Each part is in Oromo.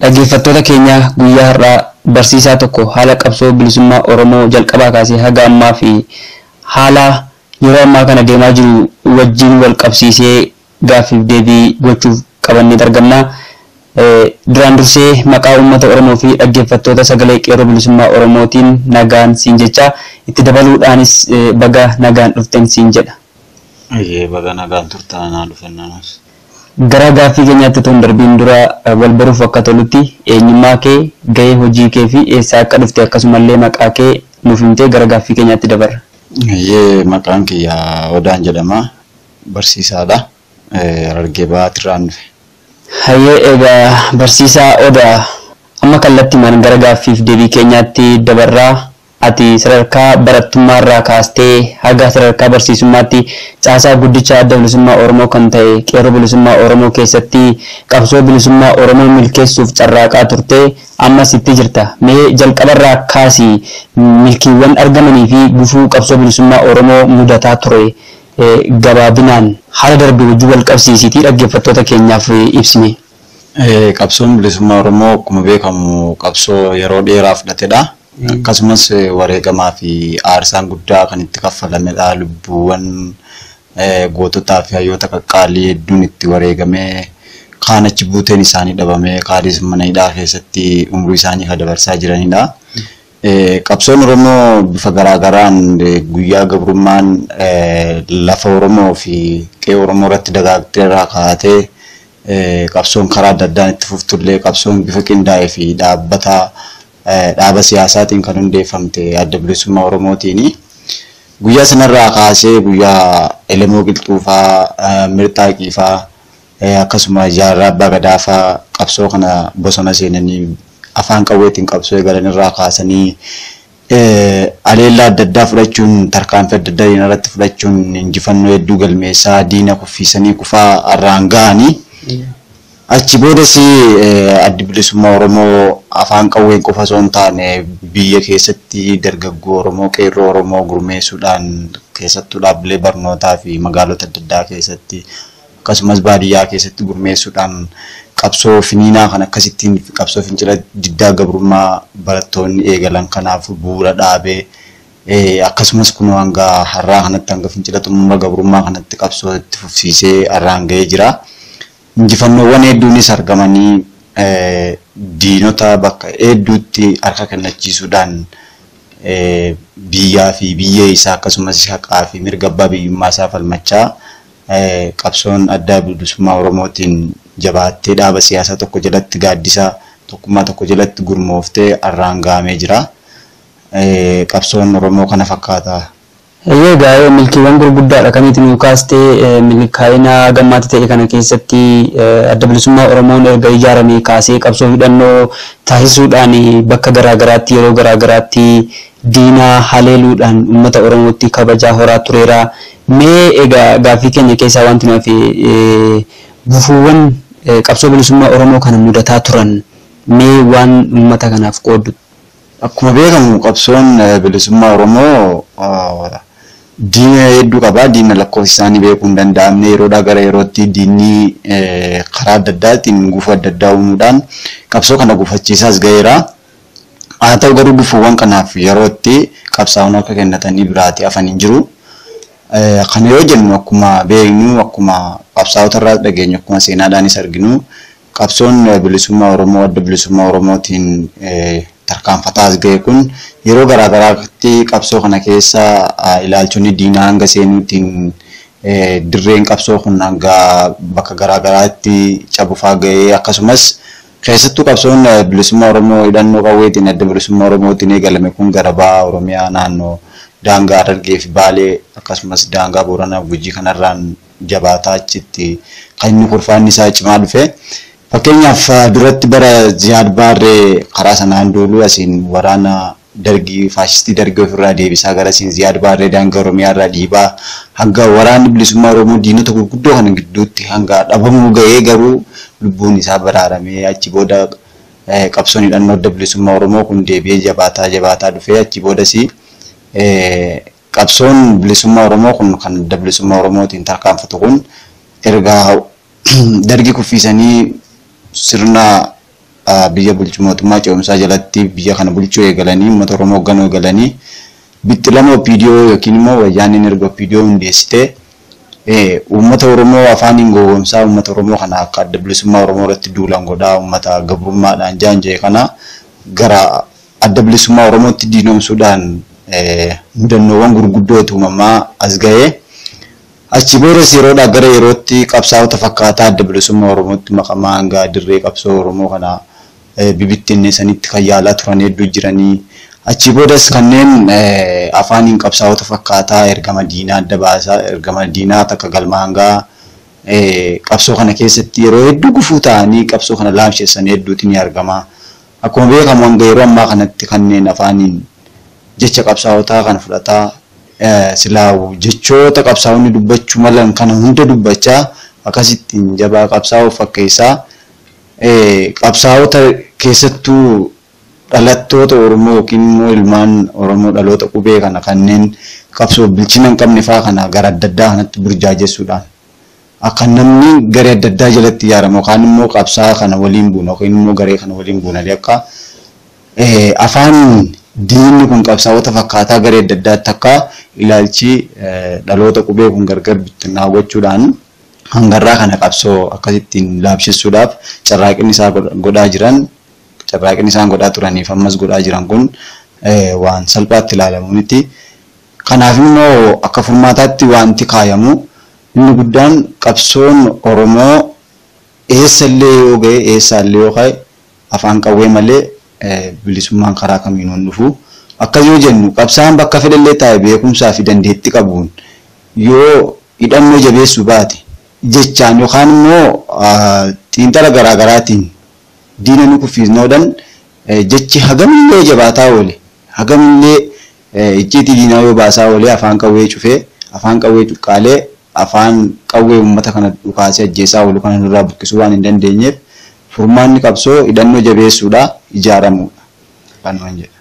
Dhaggeeffattoota keenya, guyyaa har'aa barsiisaa tokko haala qabsoo bilisummaa Oromoo jalqabaa kaasee haga ammaa fi haala yeroo ammaa kana deemaa jiru wajjin wal qabsiisee gaaffiif deebii gochuuf qabannee argamna. Duraan dursee maqaa uummata Oromoo fi dhaggeeffattoota sagalee Qeerroo Bilisummaa Oromootiin nagaan siin jecha, itti dabaluudhaanis baga nagaan dhufteen siin jedha. Baga nagaan turtan, anaa dhufannaanas. Gara gaaffii keenyaatti otoo hin darbiin dura, wal baruuf akka tolutti eenyummaa kee, gahee hojii kee fi eessaa akka dhufte, akkasumallee maqaa kee nuuf himtee gara gaaffii keenyaatti dabarra. Maqaan kiyya Odaan jedhama. Barsiisaadha. Harargee Ba'aatirraan dhufe. Hayyee, egaa barsiisaa Odaa, amma kallattiimaan gara gaaffiif deebii keenyaatti dabarraa. Ati sadarkaa barattummaarraa kaastee haga sadarkaa barsiisummaatti caasaa guddicha Adda Bilisummaa Oromoo kan ta'e Qeerroo Bilisummaa Oromoo keessatti qabsoo bilisummaa Oromoo milkeessuuf carraaqaa turte, ammas itti jirta. Mee jalqabarraa kaasii milkiiwwan argamanii fi gufuu qabsoo bilisummaa Oromoo mudataa ture gabaabinaan haala darbe wajjin wal qabsiisiitii dhaggeeffattoota keenyaaf ibsime. Qabsoon bilisummaa Oromoo akkuma beekamu qabsoo yeroo dheeraa fudhatedha. Akkasumas wareegamaa fi aarsaan guddaa kan itti kaffalamedha. Lubbuuwwan goototaa fi hayyoota qaqqaalii hedduun itti wareegamee, kaan achi buuteen isaanii dhabamee, kaanis mana hidhaa keessatti umurii isaanii kan dabarsaa jiranidha. Qabsoon Oromoo bifa garaagaraan guyyaa gabrummaan lafa Oromoo fi qe'ee Oromoo irratti dagaagdee irraa kaatee qabsoon karaa adda addaan itti fuftullee, qabsoon bifa qindaa'ee fi dhaabbata dhaaba siyaasaatiin kan hundeeffamte Adda Bilisummaa Oromootiini. Guyyaa sanarraa kaasee guyyaa Elemoo Qilxuufaa, Mirxaaqii faa, akkasuma Jaarraa Abbaa Gadaa faa qabsoo kana bosona seenanii afaan qawweetiin qabsoo eegalan irraa kaasanii aleellaa adda addaa fudhachuun, tarkaanfii adda addaa diina irratti fudhachuun, injifannoo hedduu galmeessaa, diina kuffisanii kufaa har'aan ga'anii. Achi boodas Addi Bilisummaa Oromoo afaan qawween qofa osoo hin taane biyya keessatti dargaggoo Oromoo, qeerroo Oromoo gurmeessuudhaan, keessattuu dhaabbilee barnootaa fi magaalota adda addaa keessatti akkasumas baadiyyaa keessatti gurmeessuudhaan qabsoo finiinaa kan akkasittiin qabsoo fincila diddaa gabrummaa barattoonni eegalan kanaaf bu'uura dhaabee, akkasumas kun hanga har'aa kanatti, hanga fincila xumura gabrummaa kanatti qabsoo itti fufsiisee har'aan ga'ee jira. Injifannoowwan hedduunis argamanii, diinota bakka hedduutti harka kennachiisuudhaan biyyaa fi biyya isaa akkasumas haqaa fi mirga abbaa biyyummaa isaa falmachaa, qabsoon Adda Bilisummaa Oromootiin jabaattee dhaaba siyaasaa tokko jalatti, gaaddisa tokkummaa tokko jalatti gurmooftee har'aan gahamee jira. Qabsoon Oromoo kana fakkaata. Egaa milkiiwwan gurguddaadha kaniiti nu kaastee. Milkaa'ina gammaatti ta'e kana keessatti Adda Bilisummaa Oromoon erga ijaaramee kaasee qabsoo hidhannoo taasisuudhaan bakka garaagaraatti yeroo garaagaraatti diina haleeluudhaan uummata Oromootti kabajaa horaa tureera. Mee egaa gaaffii keenya keessaa wanti nu hafe, gufuuwwan qabsoo bilisummaa Oromoo kana mudataa turan mee waan uummata kanaaf qooddu. Akkuma beekamu qabsoon bilisummaa Oromoo diina hedduu qaba. Diina lakkoofsa isaanii beekuu hin danda'amne, yeroodhaa gara yerootti diinni karaa adda addaatiin gufuu adda addaa uumuudhaan qabsoo kana gufachiisaas ga'eera. Haa ta'u garuu gufuuwwan kanaaf yerootti qabsaa'onni akka kennatanii biraati hafan hin jiru. Kana yoo jennu, akkuma beeknu, akkuma qabsaa'ota irraa dhageenyu, akkuma seenaadhaanis arginu, qabsoon bilisummaa Oromoo Adda Bilisummaa Oromootiin tarkaanfataa as ga'e kun yeroo garaa garaatti qabsoo kana keessa ilaalchonni diinaa hanga seenuutiin dirreen qabsoo kun hanga bakka garaa garaatti cabufaa ga'ee, akkasumas keessattuu qabsoon bilisummaa Oromoo hidhannoo qawweetiin Adda Bilisummaa Oromootiin eegalame kun gara baha Oromiyaa, naannoo daangaa Harargee fi Baalee, akkasumas daangaa Booranaa, Gujii kanarraan jabaataa achitti kan inni kurfaanni isaa cimaa dhufe. Fakkeenyaaf duratti bara Ziyaad Baarree karaa sanaan duuluu, asiin waraana Dargii, faashistii Dargii ofirraa deebisaa, garasiin Ziyaad Baarree daangaa Oromiyaa irraa dhiibaa, hanga waraanni bilisummaa Oromoo diinota gurguddoo kana gidduutti hanga dhabamuu ga'ee, garuu lubbuun isaa baraaramee, achi booda qabsoon hidhannoo Adda Bilisummaa Oromoo kun deebi'ee jabaataa jabaataa dhufee, achi boodas qabsoon bilisummaa Oromoo kun kan Adda Bilisummaa Oromootiin tarkaanfatu kun erga Dargii kuffisanii sirna biyya bulchu mootummaa ce'umsaa jalatti biyya kana bulchuu eegalanii uummata Oromoo hoogganuu eegalanii bixxilama OPDO yookiin immoo wayyaaneen erga OPDO hundeessitee uummata Oromoo afaaniin gowwoomsaa uummata Oromoo kana akka adda bilisummaa Oromoo irratti duulan godhaa uummata gabrummaadhaan jaanja'e kana gara adda bilisummaa Oromootti diinomsuudhaan mudannoowwan gurguddootu uumamaa as ga'ee. Achi boodas yeroodhaa gara yerootti qabsaa'ota fakkaataa adda bilisummaa Oromootti makamaa hanga dirree qabsoo Oromoo kana bibittinneessanitti kan yaalaa turan hedduu jiranii. Achi boodas kanneen afaaniin qabsaa'ota fakkaataa ergama diinaa adda baasaa ergama diinaa takka galma hangaa qabsoo kana keessatti yeroo hedduu gufuu ta'anii qabsoo kana laamsheessan hedduutu ni argama. Akkuma beekamu hanga yeroo ammaa kanatti kanneen afaaniin jecha qabsaa'otaa kana fudhataa silaa jechoota qabsaa'onni dubbachuu malan kana hunda dubbachaa akkasittiin jabaa qabsaa'uuf fakkeessaa qabsaa'ota keessattuu dhalattoota Oromoo yookiin immoo ilmaan Oromoo dhaloota qubee kana kanneen qabsoo bilchina hin qabne fa'aa kana gara adda addaa kanatti burjaajessuudhaan akka namni garee adda addaa jalatti ijaaramu yookaan immoo qabsaa'aa kana waliin buuna yookiin immoo garee kana waliin buuna akka afaan diinni kun qabsaa'ota fakkaataa garee adda addaatti akka ilaalchi dhaloota qubee kun gargar bittinnaa gochuudhaan hangarraa kana qabsoo akkasittiin laamsessuudhaaf carraaqinni isaa godhaa jiran carraaqinni isaan godhaa turaniif ammas godhaa jiran kun waan salphaatti ilaalamu miti. Kanaaf immoo akka furmaataatti wanti kaayamu inni guddaan qabsoon Oromoo eessallee yoo ga'e eessaallee yoo ka'e afaan qawwee malee bilisummaan karaa kamiin hin dhufu. Akkas yoo jennu qabsaan bakka fedhallee taa'e beekumsaa fi dandeettii qabuun yoo hidhannoo jabeessuu baate jechaan yookaan immoo xiinxala garaagaraatiin diina nu kuffisnoodhaan jechi hagamillee jabaataa oole hagamillee icciitii diinaa yoo baasaa oole afaan qawwee cufee afaan qawwee cuqqaalee afaan qawwee uummata kana dhukaasee ajjeesaa oolu kana nurraa buqqisuu waan hin dandeenyeef furmaanni qabsoo hidhannoo jabeessuudha ijaaramuudha. Kanumaan jedha.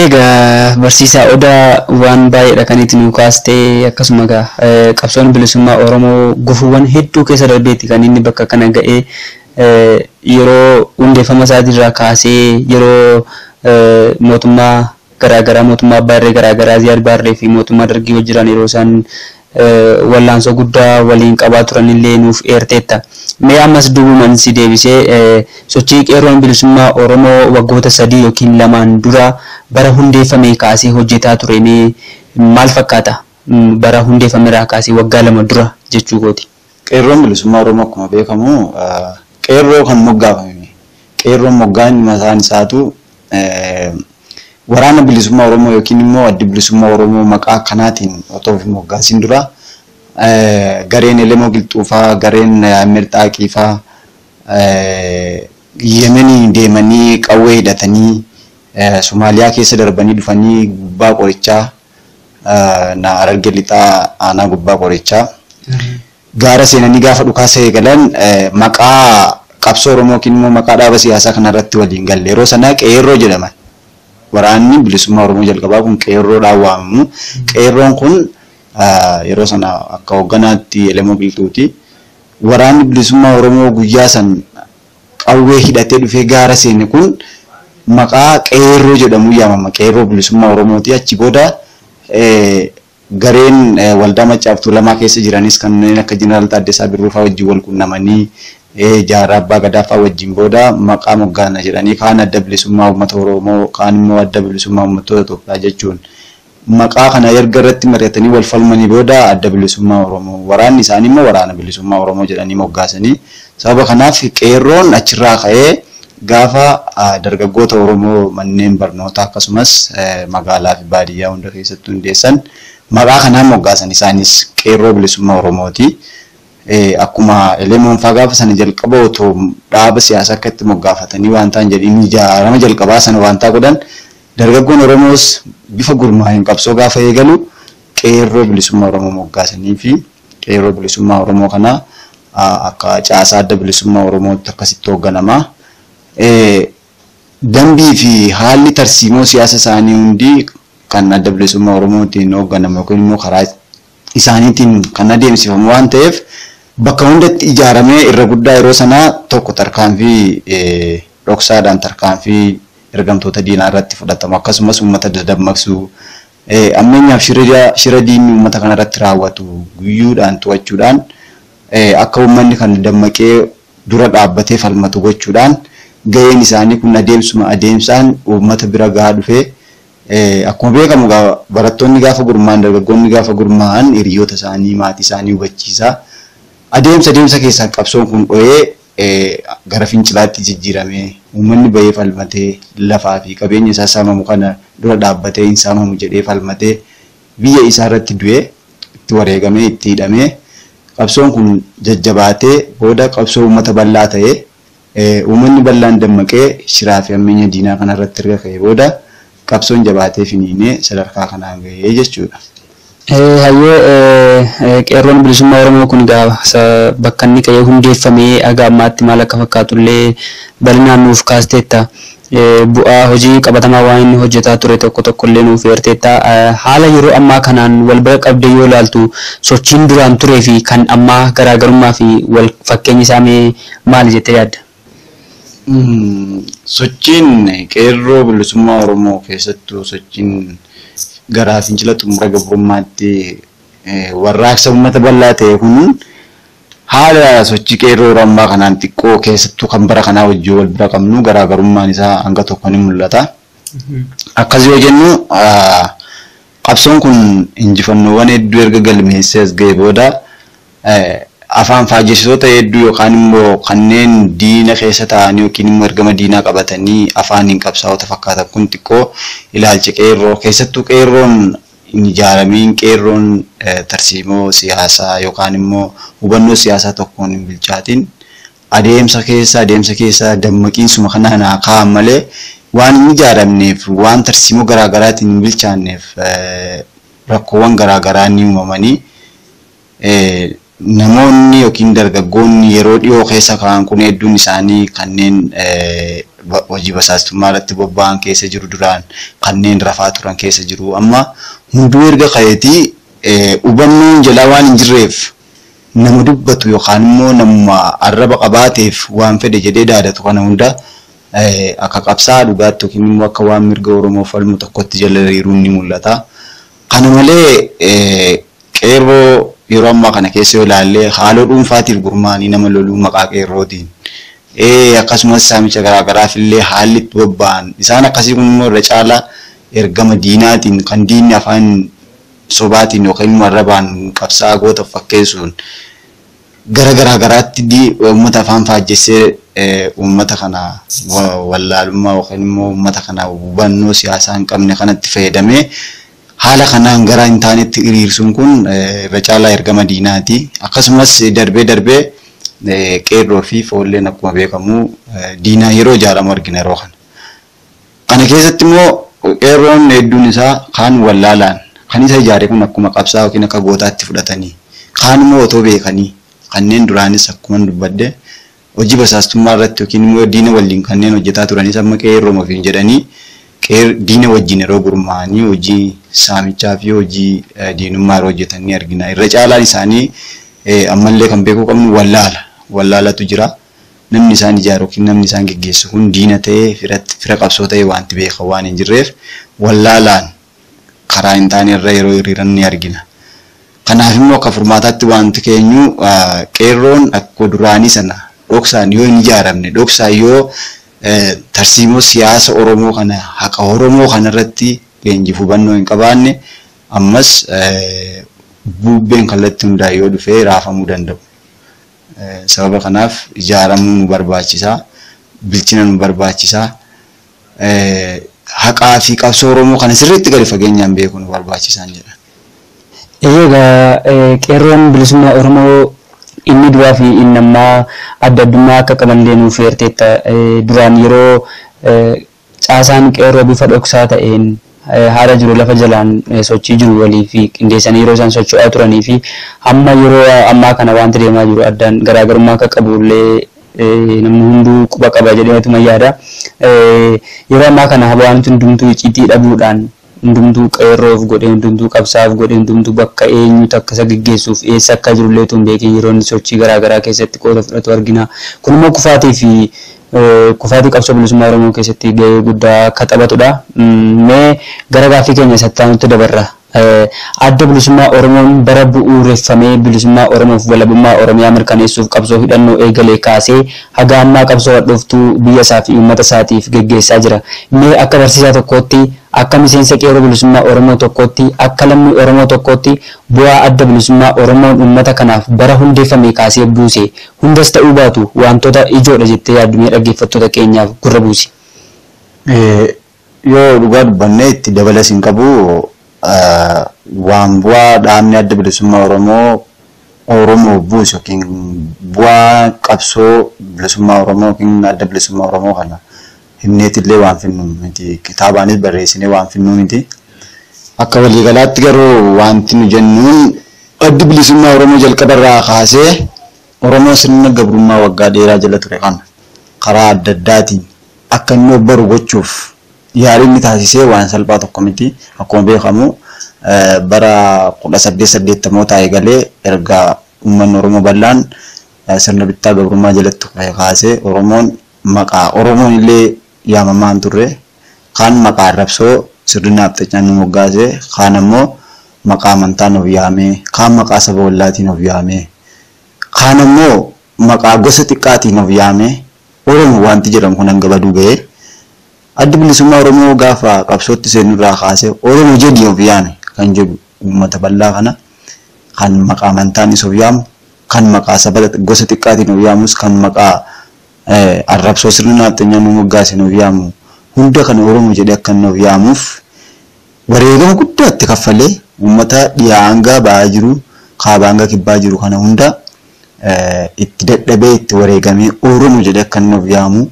Egaa barsiisaa Odaa waan baay'eedha kan itti nu kaastee akkasuma egaa qabsoon bilisummaa Oromoo gufuuwwan hedduu keessa darbeetti kan inni bakka kana ga'ee yeroo hundeeffama isaatirraa kaasee yeroo mootummaa garaagaraa mootummaa abbaa irree garaagaraa Ziyaad Baarree fi mootummaa Dargii wajjiran yeroo isaan wallaansoo guddaa waliin qabaa turanillee nuuf eerteetta. Mee ammas duubumaan si deebisee sochii qeerroon bilisummaa Oromoo waggoota 3 yookiin 2 dura bara hundeeffame kaasee hojjetaa ture mee maal fakkaata? Bara hundeeffamerraa kaasee waggaa 2 dura jechuu kooti. Qeerroon bilisummaa Oromoo akkuma beekamu qeerroo kan moggaafame. Qeerroon moggaan mataan isaatu waraana bilisummaa Oromoo yookiin immoo addi bilisummaa Oromoo maqaa akkanaatiin otoo of moggaasin dura gareen Elemoo Qilxuufaa, gareen Amir Xaaqiifaa Yemenii deemanii qawwee hidhatanii Somaaliyaa keessa darbanii dhufanii gubbaa qorichaa na Harargee lixaa aanaa gubbaa qorichaa gaara seenanii gaafa dhukaasa eegalan maqaa qabsoo Oromoo yookiin immoo maqaa dhaaba siyaasaa kanarratti waliin galle yeroo sana qeerroo jedhaman. Waraanni bilisummaa Oromoo jalqabaa kun qeerroodhaan waamamu. Qeerroon kun yeroo sana akka hoogganaatti Elemoo Qilxuuti. Waraanni bilisummaa Oromoo guyyaa san qawwee hidhatee dhufee gaara seene kun maqaa qeerroo jedhamu yaamama. Qeerroo bilisummaa Oromooti. Achi booda gareen waldaa Maccaa fi Tuulamaa keessa jiranis kanneen akka Jeneraal Taaddasaa Birruu fa'aa wajjin wal qunnamanii jaarraa abbaa gadaa fa'aa wajjin booda maqaa moggaana jedhanii kaan adda bilisummaa uummata Oromoo kaan immoo adda bilisummaa uummattoota Itoophiyaa jechuun maqaa kana erga irratti mari'atanii wal falmanii booda adda bilisummaa Oromoo waraanni isaanii immoo waraana bilisummaa Oromoo jedhanii moggaasanii sababa kanaaf qeerroon achirraa ka'ee gaafa dargaggoota Oromoo manneen barnootaa akkasumas magaalaa fi baadiyyaa hunda keessatti hundeessan maqaa kanaan moggaasan isaanis qeerroo bilisummaa Oromooti. Akkuma Elemoon fa'aa gaafa sana jalqaba otoo dhaaba siyaasaa akka itti moggaafatanii waan ta'an jedhanii ijaarama jalqabaa sana waan ta'a godhan dargaggoon Oromoos bifa gurmaa'een qabsoo gaafa eegalu qeerroo bilisummaa Oromoo moggaasanii fi qeerroo bilisummaa Oromoo kana akka caasaa adda bilisummaa Oromootti akkasitti hoogganama. Dambii fi haalli tarsiimoo siyaasa isaanii hundi kan adda bilisummaa Oromootiin hoogganamu yookiin immoo karaa isaaniitiin kan adeemsifamu waan ta'eef bakka hundatti ijaaramee irra guddaa yeroo sanaa tokko tarkaanfii dhoksaadhaan tarkaanfii ergamtoota diinaa irratti fudhatamu akkasumas uummata dadammaqsuu ammeenyaaf shira diinni uummata kana irratti raawwatu guyyuudhaan to'achuudhaan akka uummanni kan dammaqee dura dhaabbatee falmatu gochuudhaan gaheen isaanii kun adeemsuma adeemsaan uummata bira gahaa dhufee akkuma beekamu barattoonni gaafa gurmaa'an dargaggoonni gaafa gurmaa'an hiriyoota isaanii maatii isaanii hubachiisaa adeemsa keessaan qabsoon kun dho'ee gara fincilaatti jijjiiramee uummanni bahee falmatee lafaa fi qabeenya isaa saamamu kana dura dhaabbatee hin saamamu jedhee falmatee biyya isaa irratti du'ee itti wareegamee itti hidhamee qabsoon kun jajjabaatee booda qabsoo uummata bal'aa ta'ee uummanni bal'aan dammaqee shiraa fi hammeenya diinaa kana irratti erga ka'ee booda qabsoon jabaatee finiinee sadarkaa kanaan gahee jechuudha. Hayyee qeerroon bilisummaa Oromoo kun egaa bakka inni ka'ee hundeeffamee haga ammaatti maal akka fakkaatu illee bal'inaan nuuf kaasteetta. Bu'aa hojii qabatamaa waan inni hojjetaa ture tokko tokko illee nuuf eerteetta. Haala yeroo ammaa kanaan wal bira qabdee yoo ilaaltu sochiin duraan turee fi kan ammaa garaagarummaa fi wal fakkeenyi isaa mee maali jettee yaadda? Sochiin qeerroo bilisummaa Oromoo keessattuu sochiin gara fincila xumura gabrummaatti warraaqsa uummata bal'aa ta'e kun haala sochii qeerroo yeroo ammaa kanaan xiqqoo keessattuu kan bara kanaa wajjin wal bira qabnu garaagarummaan isaa hanga tokko ni mul'ata. Akkas yoo jennu qabsoon kun injifannoowwan hedduu erga galmeessee as ga'e booda afaan faajjessitoota hedduu yookaan immoo kanneen diina keessa taa'anii yookiin immoo ergama diinaa qabatanii afaaniin qabsaa'ota fakkaatan kun xiqqoo ilaalcha qeerroo keessattuu qeerroon hin ijaaramiin qeerroon tarsiimoo siyaasaa yookaan immoo hubannoo siyaasaa tokkoon hin bilchaatin adeemsa keessa dammaqiinsuma kanaan haa kaa'an malee waan hin ijaaramneef waan tarsiimoo garaagaraatiin hin bilchaanneef rakkoowwan garaagaraa ni uumamanii namoonni yookiin dargaggoonni yeroo dhiyoo keessa ka'an kun hedduun isaanii kanneen hojii basaastummaa irratti bobba'an keessa jiru duraan kanneen rafaa turan keessa jiru amma hunduu erga ka'eetii hubannoon jalaa waan hin jirreef nama dubbatu yookaan immoo namuma arraba qabaateef waan fedhe jedhee daadatu kana hunda akka qabsaa dhugaatti yookiin immoo akka waan mirga Oromoo falmu tokkotti jala hiriiruun ni mul'ata. Kana malee qeerroo yeroo ammaa kana keessa yoo ilaalle haaloo dhuunfaatiif gurmaa'anii nama loluu maqaa qeerrootiin akkasumas saamicha garaagaraaf illee haalli itti bobba'an isaan akkasii kun immoo irra caalaa ergama diinaatiin kan diinni afaan sobaatiin yookaan immoo arrabaan qabsaa goota fakkeessuun gara garaagaraatti uummata afaan faajjessee uummata kana wallaalummaa yookaan immoo uummata kana hubannoo siyaasaa hin qabne kanatti fayyadamee haala kanaan gara hin taanetti hiriirsuun kun irra caalaa ergama diinaati. Akkasumas darbee darbee qeerroo fi foolleen akkuma beekamu diinaa yeroo ijaaramu argina yeroo kana. Kana keessatti immoo qeerroon hedduun isaa kaan wallaalaan kan isa ijaare kun akkuma qabsaa yookiin akka gootaatti fudhatanii kaan immoo otoo beekanii kanneen duraanis akkuma dubbadde hojii basaastummaa irratti yookiin immoo diina waliin kanneen hojjetaa turanis amma qeerroo ofiin jedhanii diina wajjin yeroo gurmaa'anii hojii saamichaa fi hojii diinummaa yeroo hojjetan ni argina. Irra caalaan isaanii ammallee kan beekuu qabnu wallaala. Wallaalatu jira. Namni isaan ijaaru yookiin namni isaan geggeessu kun diina ta'ee fira qabsoo ta'ee wanti beekan waan hin jirreef wallaalaan karaa hin taane irra yeroo hiriiran ni argina. Kanaaf immoo akka furmaataatti wanti keenyu qeerroon akkuma duraanii sana dhoksaan yoo hin ijaaramne dhoksaan yoo tarsiimoo siyaasa Oromoo kana haqa Oromoo kanarratti leenjiif hubannoo hin qabaanne ammas bubbeen kallattii hundaa yoo dhufee raafamuu danda'u. Sababa kanaaf ijaaramuu nu barbaachisaa, bilchina nu barbaachisaa, haqaa fi qabsoo Oromoo kana sirriitti gadi fageenyaan beekuu nu barbaachisaan jedha. Egaa qeerroon bilisummaa Oromoo inni duraa fi inni ammaa adda addummaa akka qaban illee nuuf eerteetta. Duraan yeroo caasaan qeerroo bifa dhoksaa ta'een haala jiru lafa jalaan sochii jiru walii fi qindeessanii yeroo isaan socho'aa turanii fi hamma yeroo ammaa kana wanti deemaa jiru addaan garaagarummaa akka qabu illee namni hunduu quba qaba jedhee yaada. Yeroo ammaa kana wanti hundumtuu icciitii dhabuudhaan hundumtuu qeerroof godhee hundumtuu qabsaaf godhee hundumtuu bakka eenyutu akka isa geggeessuuf eessa akka jirullee utuu hin beekin yeroo inni sochii garaagaraa keessatti qooda fudhatu argina. Kun immoo kufaatii fi Kufaatii qabsoo bilisummaa Oromoo keessatti gahee guddaa akka taphatudha. Mee gara gaaffii keenya isatti aanutti dabarra. Adda bilisummaa Oromoon bara bu'uureffamee bilisummaa Oromoof walabummaa Oromiyaa mirkaneessuuf qabsoo hidhannoo eegalee kaasee haga ammaa qabsoo hadhooftuu biyya isaa fi uummata isaatiif geggeessaa jira. Mee akka barsiisaa tokkootti, akka miseensa qeerroo bilisummaa Oromoo tokkootti, akka lammii Oromoo tokkootti bu'aa adda bilisummaa Oromoon uummata kanaaf bara hundeeffame kaasee buuse hundas ta'uu baatu wantoota ijoodha jettee yaaddu mee dhaggeeffattoota keenyaaf gurra buusi. Yoo dhugaa dubbannee itti dabalas hin qabu, waan bu'aa dhaabni adda bilisummaa Oromoo Oromoo buusu yookiin bu'aa qabsoo bilisummaa Oromoo yookiin adda bilisummaa Oromoo kana himneetillee waan finnu miti. Kitaabaanis barreessinee waan finnu miti. Akka waliigalaatti garuu wanti nu jennuun addi bilisummaa Oromoo jalqabarraa kaasee Oromoo sirna gabrummaa waggaa dheeraa jala ture kana karaa adda addaatiin akka inni of baru gochuuf yaalii inni taasisee waan salphaa tokko miti. Akkuma beekamu bara 1880 eegalee erga uummanni Oromoo bal'aan sirna bittaa gabrummaa jalatti kaasee Oromoon maqaa Oromoon illee yaamamaa hin turre, kaan maqaa arrabsoo sirni naaftanyaan nu moggaase, kaan ammoo maqaa amantaan of yaamee, kaan maqaa saba wallaatiin of yaamee, kaan ammoo maqaa gosa xiqqaatiin of yaamee Oromoo wanti jedhamu kun hanga baduu ga'ee. Addi bilisummaa Oromoo gaafa qabsootti seenurraa kaasee Oromoo jedhii of yaame kan jedhu uummata bal'aa kana kan maqaa amantaanis of yaamu, kan maqaa saba gosa xiqqaatiin of yaamus, kan maqaa arrabsoo sirna naaftanyaan nu moggaaseen of yaamu hunda kan Oromoo jedhee akka inni of yaamuuf wareegama guddaa itti kaffalee uummata dhiyaa hanga ba'aa jiru, kaabaa hanga kibbaa jiru kana hunda itti dadhabee itti wareegamee Oromoo jedhee akka inni of yaamu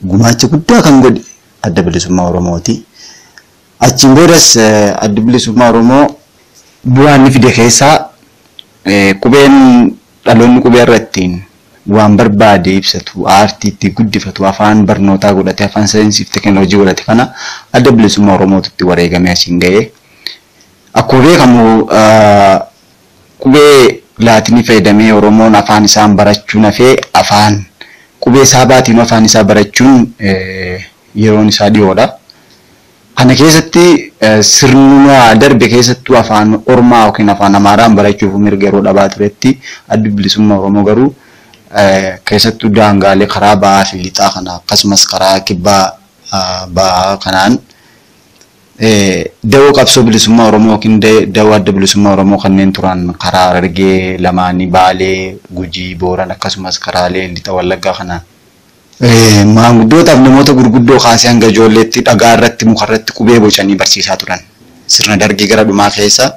gumaacha guddaa kan godhe adda bilisummaa Oromooti. Achiin boodas addi bilisummaa Oromoo bu'aa inni fide keessaa qubeen dhaloonni qubee irra ittiin waan barbaade ibsatu, aartii itti guddifatu, afaan barnootaa godhate, afaan saayinsii fi teekinooloojii godhate kana adda bilisummaa Oromootu itti wareegamee asiin ga'e. Akkuma beekamu qubee laatinii fayyadamee Oromoon afaan isaan barachuun hafee afaan qubee saabaatiin afaan isaa barachuun yeroon isaa dhiyoodha. Kana keessatti sirnuma darbe keessattuu afaan Ormaa yookiin afaan Amaaraan barachuuf mirga yeroo dhabaa turetti addi bilisummaa Oromoo garuu keessattuu daangaalee karaa ba'aa fi lixaa kana akkasumas karaa kibbaa ba'aa kanaan dawoo qabsoo bilisummaa Oromoo yookiin dawoo adda bilisummaa Oromoo kanneen turan karaa Harargee lamaanii Baalee, Gujii, Booran akkasumas karaalee lixa Wallaggaa kanaan maanguddootaaf namoota gurguddoo kaasee hanga ijoolleetti dhagaa irratti muka irratti qubee bocanii barsiisaa turan. Sirna dargii gara dhumaa keessa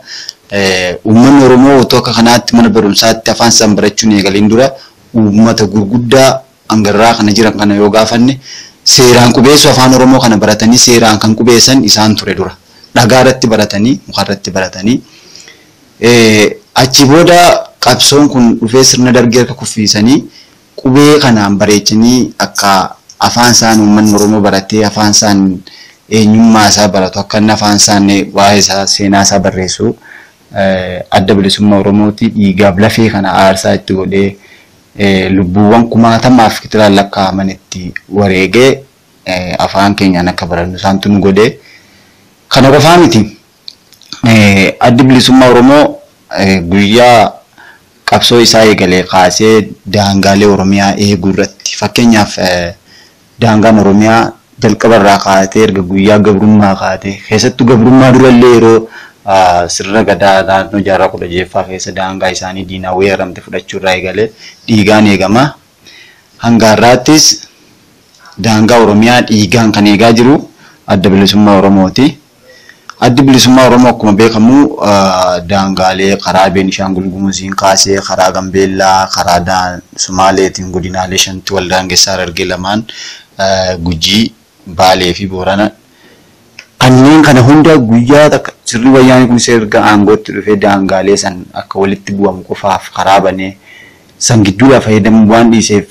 uummanni Oromoo otoo akka kanaatti mana barumsaatti afaan isaan barachuun eegaliin dura uummata gurguddaa hangarraa kana jiran kana yoo gaafanne seeraan qubeessuu afaan Oromoo kana baratanii seeraan kan qubeessan isaan ture dura. Dhagaa irratti baratanii muka irratti baratanii achi booda qabsoon kun dhufee sirna dargii harka kuffiisanii qubee kanaan bareechanii akka afaan isaan uummanni Oromoo baratee afaan isaan eenyummaa isaa baratu akka inni afaan isaan waa'ee isaa seenaa isaa barreessu adda bilisummaa Oromooti dhiigaaf lafee kana aarsaa itti godhee lubbuuwwan kumaatamaaf kitilaan lakkaa'aman itti wareegee afaan keenyaan akka barannu isaantu nu godhee. Kana qofaa miti. Addi bilisummaa Oromoo guyyaa qabsoo isaa eegalee kaasee daangaalee Oromiyaa eeguu irratti fakkeenyaaf daangaan Oromiyaa jalqabarraa kaatee erga guyyaa gabrummaa kaatee keessattuu gabrummaa durallee yeroo sirna gadaa naannoo jaarraa 16ffaa keessa daangaa isaanii diinaa weeraramte fudhachuu irraa eegalee dhiigaan eegama. Hanga har'aattis daangaa Oromiyaa dhiigaan kan eegaa jiru adda bilisummaa Oromooti. Addi bilisummaa Oromoo akkuma beekamu daangaalee karaa Beenishaangul Gumuziin kaasee karaa Gambeellaa, karaa Sumaaleetiin godinaalee shanti wal daangessaa Harargee lamaan Gujii, Baalee fi Boorana. Kanneen kana hunda guyyaa takka sirni wayyaanee kun erga aangootti dhufee daangaalee san akka walitti bu'amu qofaaf karaa banee san gidduudhaa fayyadamuu waan dhiiseef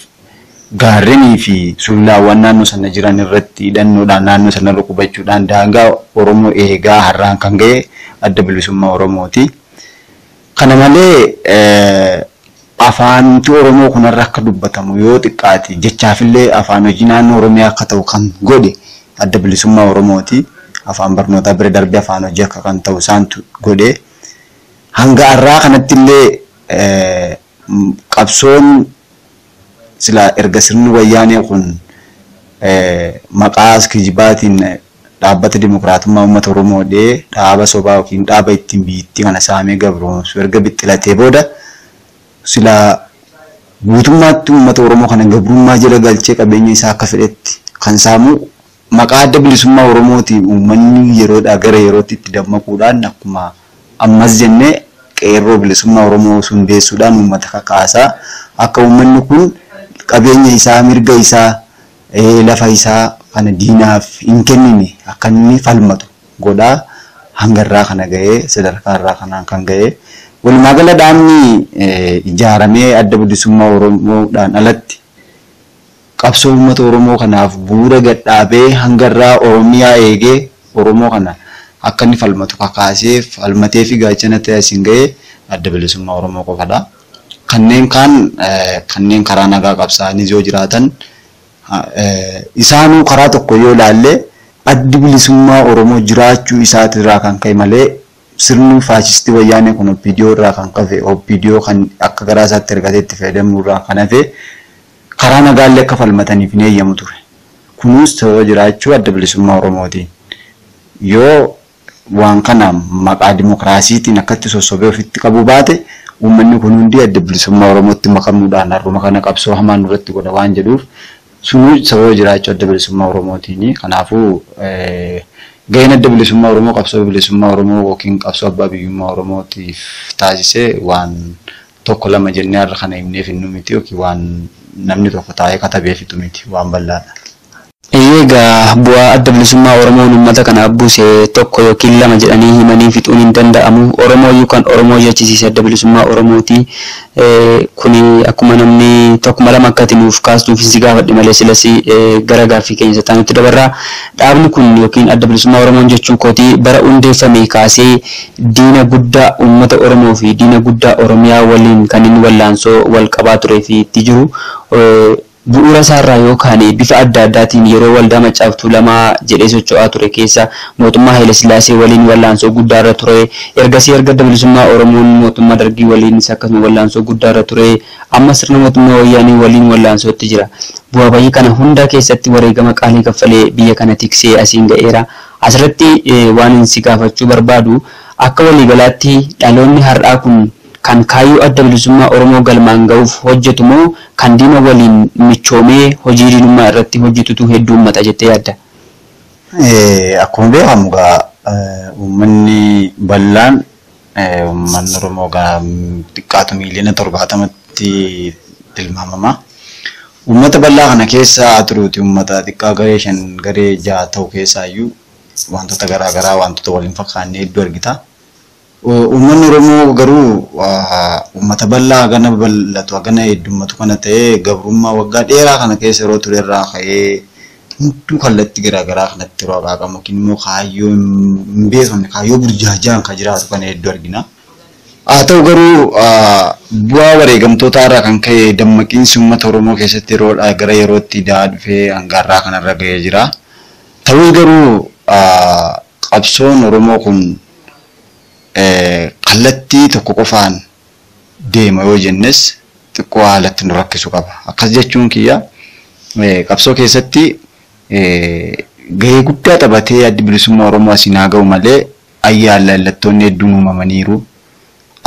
gaarrenii fi sululaawwan naannoo sana jiran irratti hidhannoodhaan naannoo sanarra qubachuudhaan daangaa Oromoo eegaa har'aan kan ga'e adda bilisummaa Oromooti. Kana malee Afaanti Oromoo kunarra akka dubbatamu yoo xiqqaate jechaafillee afaan hojii naannoo Oromiyaa akka ta'u kan godhe adda bilisummaa Oromooti. Afaan barnootaa bira darbee afaan hojii akka kan ta'u isaantu godhe. Hanga har'aa kanatti illee qabsoon sila erga sirni wayyaanee kun maqaa kijibaatiin dhaabbata dimokiraatummaa uummata Oromoo dhee dhaaba sobaa yookiin dhaaba ittiin biyyattii kana saamee gabroomsu erga bixxilatee booda sila guutummaatti uummata Oromoo kana gabrummaa jala galchee qabeenya isaa akka fedhetti kan saamu maqaa adda bilisummaa Oromootiin uummanni yeroodhaa gara yerootti itti dammaquudhaan akkuma ammas jennee qeerroo bilisummaa Oromoo hundeessuudhaan uummata kakaasaa akka uummanni kun qabeenya isaa mirga isaa lafa isaa kana diinaaf hin kennine akka inni falmatu godhaa hangarraa kana ga'ee sadarkaa irraa kanaan kan ga'ee walumaa gala dhaabni ijaaramee adda bilisummaa Oromoodhaan alatti qabsoo uummata Oromoo kanaaf bu'uura gadhaabee hangarraa Oromiyaa eegee Oromoo kana akka inni falmatu kakaasee falmatee fi gaachana ta'e asiin ga'ee adda bilisummaa Oromoo qofadha. Kanneen kaan kanneen karaa nagaa qabsaa'anis yoo jiraatan isaanuu karaa tokko yoo ilaalle addi bilisummaa Oromoo jiraachuu isaatirraa kan ka'e malee sirni faashistii wayyaanee kun OPDO irraa kan kafe OPDO kan akka garaa isaatti ergatee itti fayyadamu irraa kan hafe karaa nagaallee akka falmataniif hin eeyyamu ture. Kunis sababa jiraachuu adda bilisummaa Oromootiin. Yoo waan kana maqaa dimokiraasiitiin akkatti sossobee ofitti qabu baate uummanni kun hundi adda bilisummaa Oromootti makamuudhaan har'uma kana qabsoo hamaan irratti godha waan jedhuuf sunuu sababa jiraachuu adda bilisummaa Oromootiin. Kanaafuu gaheen adda bilisummaa Oromoo qabsoo bilisummaa Oromoo yookiin qabsoo abbaa biyyummaa Oromootiif taasise waan tokko lama jennee har'a kana himneef hin miti yookiin waan namni tokko taa'ee katabee fixu miti waan bal'aadha. Egaa bu'aa adda bilisummaa Oromoon uummata kanaaf buuse tokko yookiin lama jedhanii himanii fixuun hin danda'amu. Oromoo iyyuu kan Oromoo jechisiise adda bilisummaa Oromooti. Kuni akkuma namni tokkuma lama akka nuuf kaastuuf si gaafadhe malee silas gara gaaffii keenya isa nutti dabarra. Dhaabni kun yookiin adda bilisummaa Oromoon jechuun kooti bara hundeeffame kaasee diina guddaa uummata Oromoo fi diina guddaa Oromiyaa waliin kan inni wallaansoo wal qabaa turee fi itti jiru. Bu'uura isaarraa yookaan bifa adda addaatiin yeroo waldaa maccaaftuu lamaa jedhee socho'aa ture keessa mootummaa Haayile Sillaasee waliin wallaansoo guddaarra ture. Ergasii erga adda bilisummaa Oromoon mootummaa Dargii waliinis akkasuma wallaansoo guddaarra ture. Amma sirna mootummaa Wayyaanee waliin wallaansootti jira. Bu'aa bayii kana hunda keessatti wareegama qaalii kaffalee biyya kana tiksee asiin ga'eera. Asirratti waan si gaafachuu barbaadu akka waliigalaatti dhaloonni har'aa kun kan kaayyoo adda bilisummaa Oromoo galmaan ga'uuf hojjetu moo kan diina waliin michoomee hojii diinummaa irratti hojjetutu hedduu uummata jettee yaadda? Akkuma beekamu egaa uummanni bal'aan uummanni Oromoo egaa xiqqaatu miiliyoona 70tti tilmaamama. Uummata bal'aa kana keessa turuuti uummata xiqqaa garee 5 garee 6 ta'u keessaayyuu wantoota garaa garaa wantoota waliin fakkaanne hedduu argita. Uummanni Oromoo garuu uummata bal'aa hagana bal'atu hagana heddummatu kana ta'ee gabrummaa waggaa dheeraa kana keessa yeroo ture irraa ka'ee hunduu kallattii garaa garaa kanatti yeroo haqaaqamu yookiin immoo kaayyoo hin beekamne kaayyoo burjaajaan kan jiraatu kana hedduu argina. Haa ta'u garuu bu'aa wareegamtootaa irraa kan ka'e dammaqiinsi uummata Oromoo keessatti yeroodhaa gara yerootti da'aa dhufee hanga har'aa kanarra ga'ee jira. Ta'us garuu qabsoon Oromoo kun kallattii tokko qofaan deema yoo jennes xiqqoo haalatti nu rakkisu qaba. Akkas jechuun kiyya qabsoo keessatti gahee guddaa taphatee addi bilisummaa Oromoo asiin haa ga'u malee ayyaana lallattoonni hedduun uumamaniiru.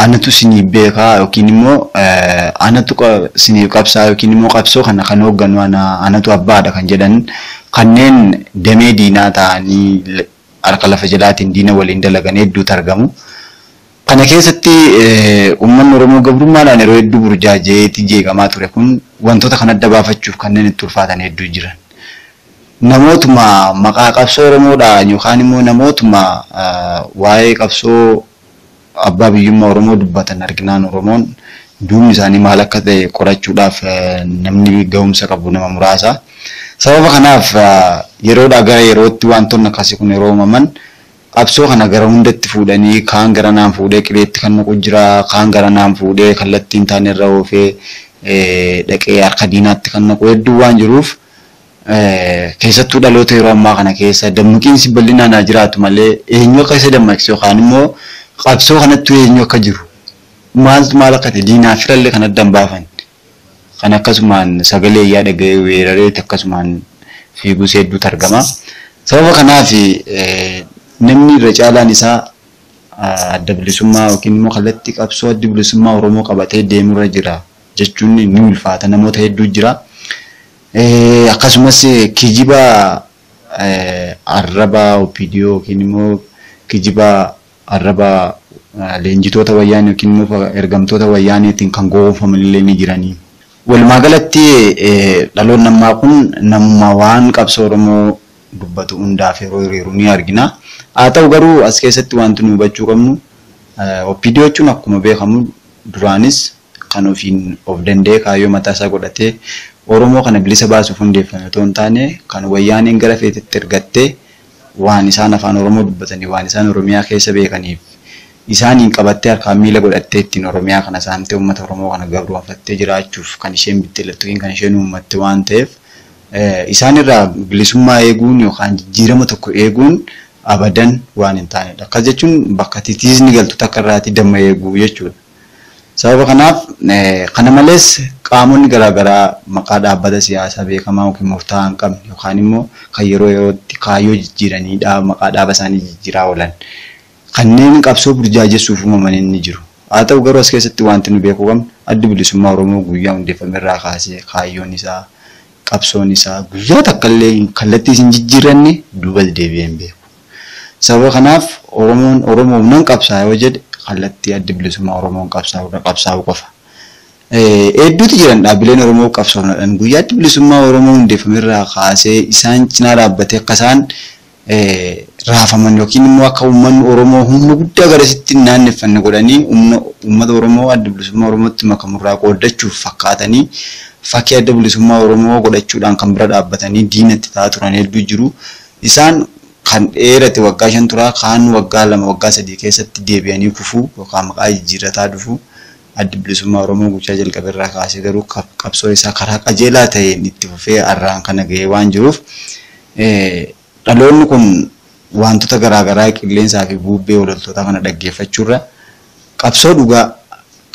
Anatu isiniif beekaa yookiin immoo anatu isiniif qabsaa yookiin immoo qabsoo kana kan hoogganu anatu abbaadha kan jedhan kanneen damee diinaa ta'anii harka lafa jalaatiin diina waliin dalagan hedduutu argamu. Kana keessatti uummanni Oromoo gabrummaadhaan yeroo hedduu burjaajeetii jeeqamaa ture kun wantoota kan adda baafachuuf kanneen itti ulfaatan hedduu jiran. Namootuma maqaa qabsoo Oromoodhaan yookaan immoo namootuma waa'ee qabsoo abbaa biyyummaa Oromoo dubbatan arginaan Oromoon duubni isaanii maal akka ta'e qorachuudhaaf namni ga'umsa qabu nama muraasa. Sababa kanaaf yeroodhaa gara yerootti wantoonni akkasii kun yeroo uumaman Qabsoo kana gara hundatti fuudhanii kaan gara naan fuudhee qileetti kan naqu jira, kaan gara naan fuudhee kallattiin taane irra oofee dhaqee harka diinaatti kan naqu hedduu waan jiruuf keessattuu dhaloota yeroo ammaa kana keessa dammaqiinsi bal'inaan haa jiraatu malee eenyu akka isa dammaqsu yookaan immoo qabsoo kanattuu eenyu akka jiru maaltu maal akka ta'e diinaa firallee kan adda hin baafan kan akkasumaan sagalee iyyaa dhaga'ee weerareeti akkasumaan fiiguus hedduutu argama. Sababa kanaaf namni irra caalaan isaa adda bilisummaa yookiin immoo kallattii qabsoo adda bilisummaa Oromoo qabatee deemurra jira jechuun ni ulfaata, namoota hedduu jira. Akkasumas kijiba arraba OPDO yookiin immoo kijiba arraba leenjitoota wayyaanee yookiin immoo ergamtoota wayyaaneetiin kan gowwoomfaman illee ni jiranii. Walumaa galatti dhaloonni ammaa kun namuma waan qabsoo Oromoo dubbatu hundaaf yeroo hiriiru ni argina. Haa ta'u garuu as keessatti wanti nu hubachuu qabnu OPDO jechuun akkuma beekamu duraanis kan ofiin of danda'ee kaayyoo mataa isaa godhatee Oromoo kana bilisa baasuuf hundeeffame otoo hin taane kan wayyaaneen gara feetetti ergattee waan isaan afaan Oromoo dubbatanii waan isaan Oromiyaa keessa beekaniif isaaniin qabattee harkaan miila godhattee ittiin Oromiyaa kana saamtee uummata Oromoo kana gabroonfattee jiraachuuf kan isheen bittilattu kan isheen uummatte waan ta'eef isaan irraa bilisummaa eeguun yookaan jijjiirama tokko eeguun abadan waan hin taanedha. Akkas jechuun bakka titiisni galtu takka irraatii damma eeguu jechuudha. Sababa kanaaf kana malees qaamonni garaagaraa maqaa dhaabbata siyaasaa beekamaa yookiin murtaa'aa hin qabne yookaan immoo kan yeroo yerootti kaayyoo jijjiiranii maqaa dhaaba isaanii jijjiiraa oolan kanneen qabsoo burjaajessuuf uumaman ni jiru. Haa ta'u garuu as keessatti wanti nu beekuu qabnu addi bilisummaa Oromoo guyyaa hundeeffame irraa kaasee kaayyoon isaa qabsoon isaa guyyaa takka illee kallattii isin jijjiiranne duuba deebi'ee hin beeku. Sababa kanaaf Oromoon Oromoof nan qabsaa yoo jedhe kallattii addi bilisummaa Oromoon qabsaa'uu qofa. Hedduutu jiran dhaabbileen Oromoo qabsoofnadhaan guyyaa addi bilisummaa Oromoo hundeeffame irraa kaasee isaan cinaa dhaabbatee akka isaan raafaman yookiin immoo akka uummanni Oromoo humna guddaa garasitti hin naanneffanne godhanii uummata Oromoo adda bilisummaa Oromootti makamurraa qooddachuuf fakkaatanii fakkii adda bilisummaa Oromoo godhachuudhaan kan bira dhaabbatanii diinatti ta'aa turan hedduu jiru. Isaan kan dheerate waggaa 5 turaa kaan waggaa 2 waggaa 3 keessatti deebi'anii kufuu yookaan maqaa jijjiirrataa dhufuu adda bilisummaa Oromoo gochaa jalqabe irraa kaasee garuu qabsoo isaa karaa qajeelaa ta'een itti fufee har'aan kana ga'ee waan jiruuf dhaloonni kun wantoota garaagaraa qilleensaa fi bubbee ololtoota kana dhaggeeffachuurra qabsoo dhugaa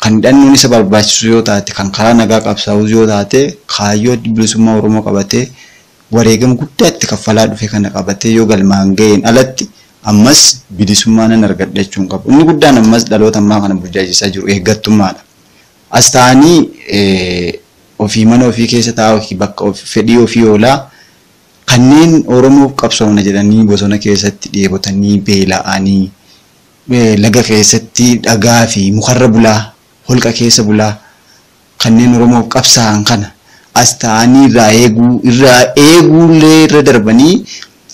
kan hidhannoon isa barbaachisu yoo taate kan karaa nagaa qabsaa'u yoo taate kaayyoo adda bilisummaa Oromoo qabatee wareegama guddaa itti kaffalaa dhufe kana qabatee yoo galmaan ga'een alatti ammas bilisummaa nan argadha jechuun qabu. Inni guddaan ammas dhaloota ammaa kana burjaajessaa jiru eeggattummaadha. As ta'anii ofii mana ofii keessa taa'uu bakka fedhii ofii oolaa kanneen Oromoof qabsoomna jedhanii bosona keessatti dheebotanii beela'anii laga keessatti dhagaa fi mukarra bulaa holqa keessa bulaa kanneen Oromoof qabsaa'an kana as ta'anii irraa eeguullee irra darbanii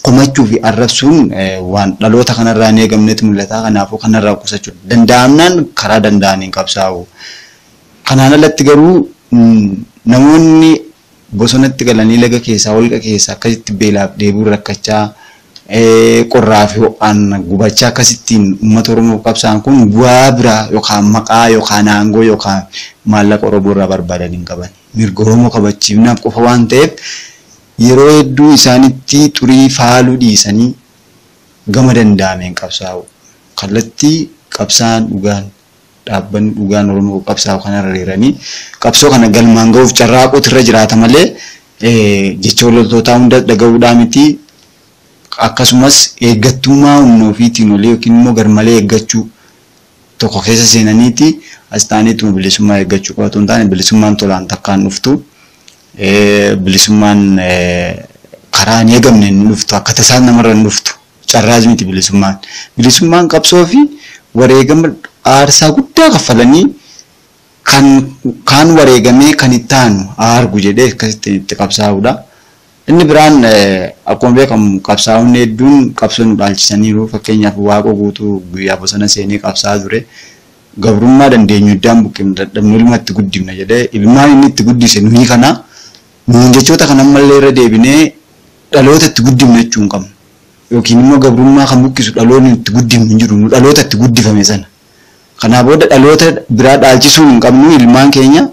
komachuu fi arrabsuun waan dhaloota kanarraa hin eegamnetu mul'ata. Kanaafuu kanarraa qusachuu danda'amnaan karaa danda'aniin qabsaa'u. Kanaan alatti garuu namoonni bosonatti galanii laga keessaa holqa keessaa akkasitti beelaaf dheebuu rakkachaa qorraa fi ho'aan gubachaa akkasittiin uummata Oromoo qabsaan kun bu'aa biraa yookaan maqaa yookaan aangoo yookaan maallaqa Oromoo irraa barbaadan hin qaban. Mirga Oromoo kabachiifnaaf qofa waan ta'eef yeroo hedduu isaanitti xurii faaluu dhiisanii gama danda'ameen qabsaa'u. Kallattii qabsaan dhugaan dhaabbanni dhugaan Oromoo qabsaa'u kanarra hiriiranii qabsoo kana galmaan ga'uuf carraaquutu irra jiraata malee jecha loltootaa hunda dhaga'uudhaa miti. Akkasumas eeggattummaa humna ofiitiin olii yookiin immoo garmalee eeggachuu tokko keessa seenaniiti as ta'aniituma bilisummaa eeggachuu qofa otoo hin taane bilisummaan tolaan takkaan dhuftu bilisummaan karaa hin eegamne hin dhuftu akka tasaan namarra hin dhuftu carraas miti bilisummaan. Bilisummaan qabsoo fi wareegama aarsaa guddaa kaffalanii kan wareegamee kan itti aanu argu jedhee akkasitti itti qabsaa'uudha. Inni biraan akkuma beekamu qabsaa'onni hedduun qabsoo nu dhaalchisaniiru. Fakkeenyaaf Waaqoo Guutuu guyyaa bosona seenee qabsaa'aa ture. Gabrummaa dandeenyu iddaan buqqifne dadhabnu ilma itti guddifna jedhee ilmaan inni itti guddise nuyi kana nuun jechoota kana ammallee irra deebinee dhaloota itti guddifna jechuu hin qabnu. yookiin immoo gabrummaa kan buqqisu dhaloonni itti guddifnu hin jiru. Nu dhaloota itti guddifame sana. Kanaa booda dhaloota biraa dhaalchisuu hin qabnu. Ilmaan keenya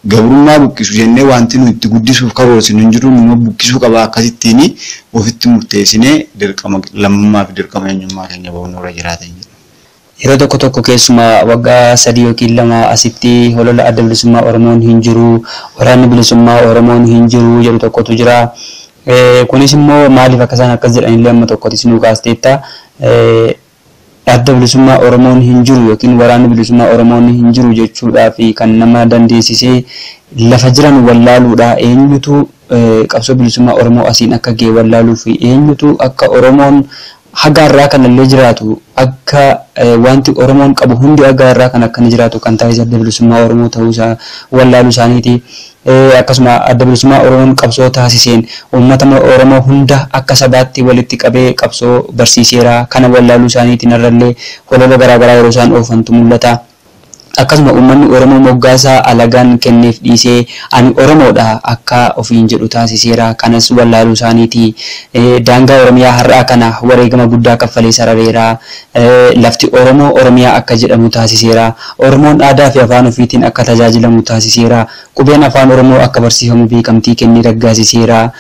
gabrummaa buqqisu jennee wanti nu itti guddisuuf karoorsinu hin jiru. Numa buqqisuu qaba. Akkasittiin ofitti murteessinee dirqama lammummaa fi dirqama eenyummaa keenya bahuun nurra jiraatan jedha. Yeroo tokko tokko keessumaa waggaa 3 yookiin 2 asitti holola adda bilisummaa Oromoon hin jiru, waraanni bilisummaa Oromoon hin jiru jedhu tokkotu jira. Kunis immoo maaliif akka isaan akkas jedhanillee amma tokkotis nuu kaasteetta. Adda bilisummaa Oromoon hin jiru yookiin waraanni bilisummaa Oromoon hin jiru jechuudhaa fi kan nama dandeessisee lafa jiran wallaaluudha. Eenyutu qabsoo bilisummaa Oromoo asiin akka ga'e wallaaluu fi eenyutu akka Oromoon haga irraa kanallee jiraatu, akka wanti Oromoon qabu hundi haga irraa kan akkana jiraatu kan taasise adda bilisummaa Oromoo ta'uusaa wallaaluu isaaniiti. Akkasuma adda bilisummaa Oromoon qabsoo taasiseen uummata Oromoo hunda akka sabaatti walitti qabee qabsoo barsiiseera. Kana wallaaluu isaaniitiin irrallee holola garaagaraa yeroo isaan oofantu mul'ata. Akkasuma uummanni Oromoo moggaasaa alagaan kenneef dhiisee ani Oromoodha akka ofiin jedhu taasiseera. Kanas wallaaluu isaaniiti. Daangaa Oromiyaa har'aa kana wareegama guddaa kaffalee sarareera. Lafti Oromoo Oromiyaa akka jedhamu taasiseera. Oromoon aadaa fi afaan ofiitiin akka tajaajilamu taasiseera. Qubeen afaan Oromoo akka barsiifamu beekamtii kennee raggaasiseera.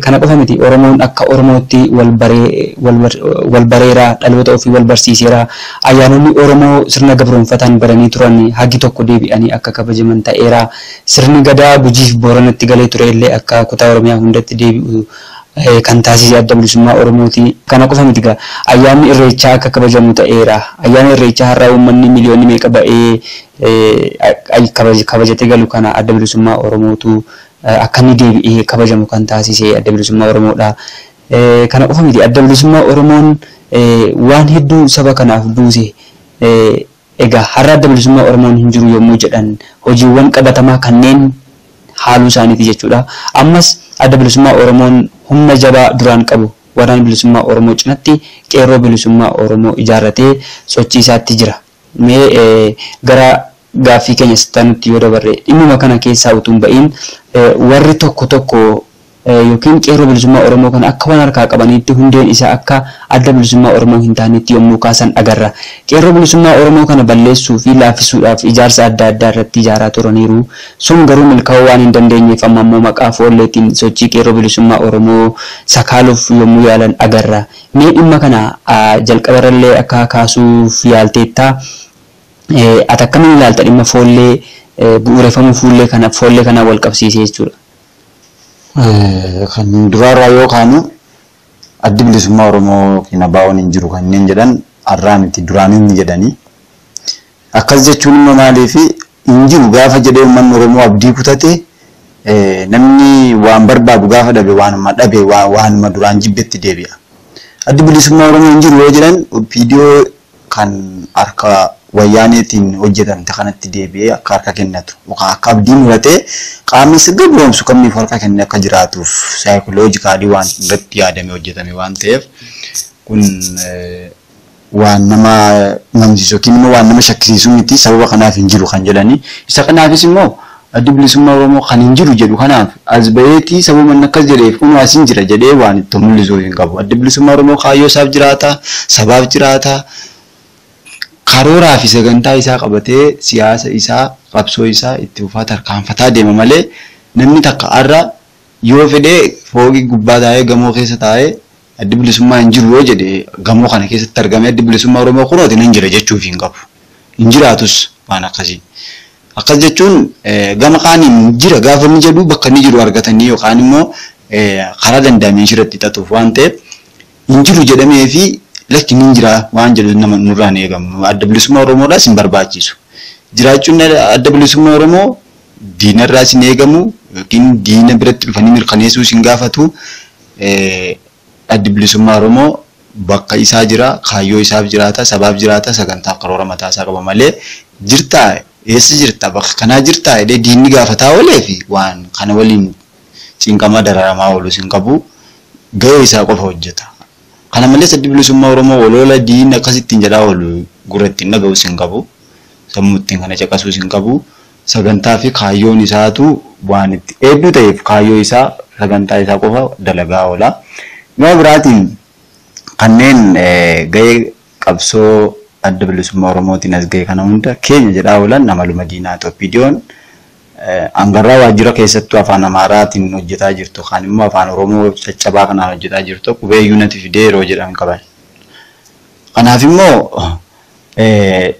Kana qofa miti, Oromoon akka Oromootti wal bareera, dhaloota ofii wal barsiiseera. Ayyaanonni Oromoo sirna gabroonfataan baranii turan hagi tokko deebi'anii akka kabajaman ta'eera. Sirni gadaa Gujiif Booranatti galee ture illee akka kutaa Oromiyaa hundatti deebi'u kan taasise adda bilisummaa Oromooti. Kana qofa miti gaa, ayyaanni Irreechaa akka kabajamu ta'eera. Ayyaanni Irreechaa har'a uummanni miliyoonni meeqa ba'ee kabajatee galu kana adda bilisummaa Oromootu akka inni deebi'ee kabajamu kan taasise adda bilisummaa Oromoodha. Kana qofa miti, adda bilisummaa Oromoon waan hedduu saba kanaaf buuse. Egaa har'a adda bilisummaa Oromoon hin jiru yommuu jedhan hojiiwwan qabatamaa kanneen haaluu isaaniiti jechuudha. Ammas adda bilisummaa Oromoon humna jabaa duraan qabu waraana bilisummaa Oromoo cinatti qeerroo bilisummaa Oromoo ijaarratee sochii isaatti jira. Mee gara gaaffii keenya sittanutti yoo dabarre, dhimmuma kana keessaa utuu hin ba'iin warri tokko tokko yookiin qeerroo bilisummaa Oromoo kana akka waan harkaa qabaniitti hundeen isaa akka adda bilisummaa Oromoo hin taanetti yommuu kaasan agarra. Qeerroo bilisummaa Oromoo kana balleessuu fi laaffisuudhaaf ijaarsa adda addaa irratti ijaaraa turaniiru. Sun garuu milkaa'uu waan hin dandeenyeef amma immoo maqaa foolleetiin sochii qeerroo bilisummaa Oromoo sakaaluuf yommuu yaalan agarra. Mee dhimma kana jalqabarallee akka kaasuuf yaalteettaa, ati akkamiin ilaalta dhimma foollee bu'uureffamuu foollee kana wal qabsiisee jechuudha? Kan duraarraa yoo kaanu, addi bilisummaa Oromoo yookiin ABO'n hin jiru kanneen jedhan har'aa miti, duraanis ni jedhanii. Akkas jechuun immoo maaliif hin jiru gaafa jedhee uummanni Oromoo abdii kutate, namni waan barbaadu gaafa dhabe waanuma dhabe waanuma duraan jibbetti deebi'a. Addi bilisummaa Oromoo hin jiru yoo jedhan OPDO kan harka wayyaaneetiin hojjetamte kanatti deebi'ee akka harka kennatu yookaan akka abdii muratee qaamni sirga gabroomsu kamiif harka kennee akka jiraatuuf saayikoloojikaalii waan irratti yaadamee hojjetame waan ta'eef, kun waan nama mamsiisu yookiin immoo waan nama shakkisiisu miti sababa kanaaf hin jiru kan jedhani. Isa kanaafis immoo addi bilisummaa Oromoo kan hin jiru jedhu kanaaf as baheetii sababa inni akkas jedheef kun as hin jira jedhee waan itti mul'isu hin qabu. Addi bilisummaa Oromoo kaayyoo isaaf jiraata, sabaaf jiraata, karooraa fi sagantaa isaa qabatee siyaasa isaa, qabsoo isaa itti fufaa tarkaanfataa deema malee, namni takka har'a yoo fedhee fooqii gubbaa taa'ee, gamoo keessa taa'ee addi bilisummaa hin jiru yoo jedhe, gamoo kana keessatti argamee addi bilisummaa Oromoo kunooti nan jira jechuuf hin qabu. Hin jiraatus waan akkasii. Akkas jechuun gama kaaniin jira gaafa inni jedhu bakka inni jiru argatanii yookaan immoo karaa danda'ameen shirratti xaxuuf waan ta'eef, hin jiru jedhamee fi lakki ni jira waan jedhu nama nurraan eegamu. Adda bilisummaa Oromoodhaas hin barbaachisu. Jiraachuun adda bilisummaa Oromoo diinarraas hin eegamu yookiin diina biratti dhufanii mirkaneessuus hin gaafatu. Addi bilisummaa Oromoo bakka isaa jira, kaayyoo isaaf jiraata, sabaaf jiraata, sagantaaf karoora mataa isaa qaba malee jirtaa, eessa jirta, bakka kanaa jirtaa jedhee diinni gaafataa oolee fi waan kana waliin cinqamaa dararamaa oolus hin qabu. Gahee isaa qofa hojjeta. Kana malees addi bilisummaa Oromoo oloola diinni akkasittiin jedhaa oolu gurra ittiin dhaga'us hin qabu. Sammuu ittiin kana caqasuus hin qabu. Sagantaa fi kaayyoon isaatu waan itti hedduu ta'eef kaayyoo isaa, sagantaa isaa qofa dalagaa oola. Gama biraatiin kanneen gahee qabsoo adda bilisummaa Oromootiin as gahe kana hunda keenya jedhaa oolan amaluma diinaa OPDO'n hangarraa waajjira keessattuu afaan Amaaraatiin hojjetaa jirtu kaan immoo afaan Oromoo caccabaa kanaan hojjetaa jirtu qubee yuunati fidee yeroo jedhan qaban. Kanaaf immoo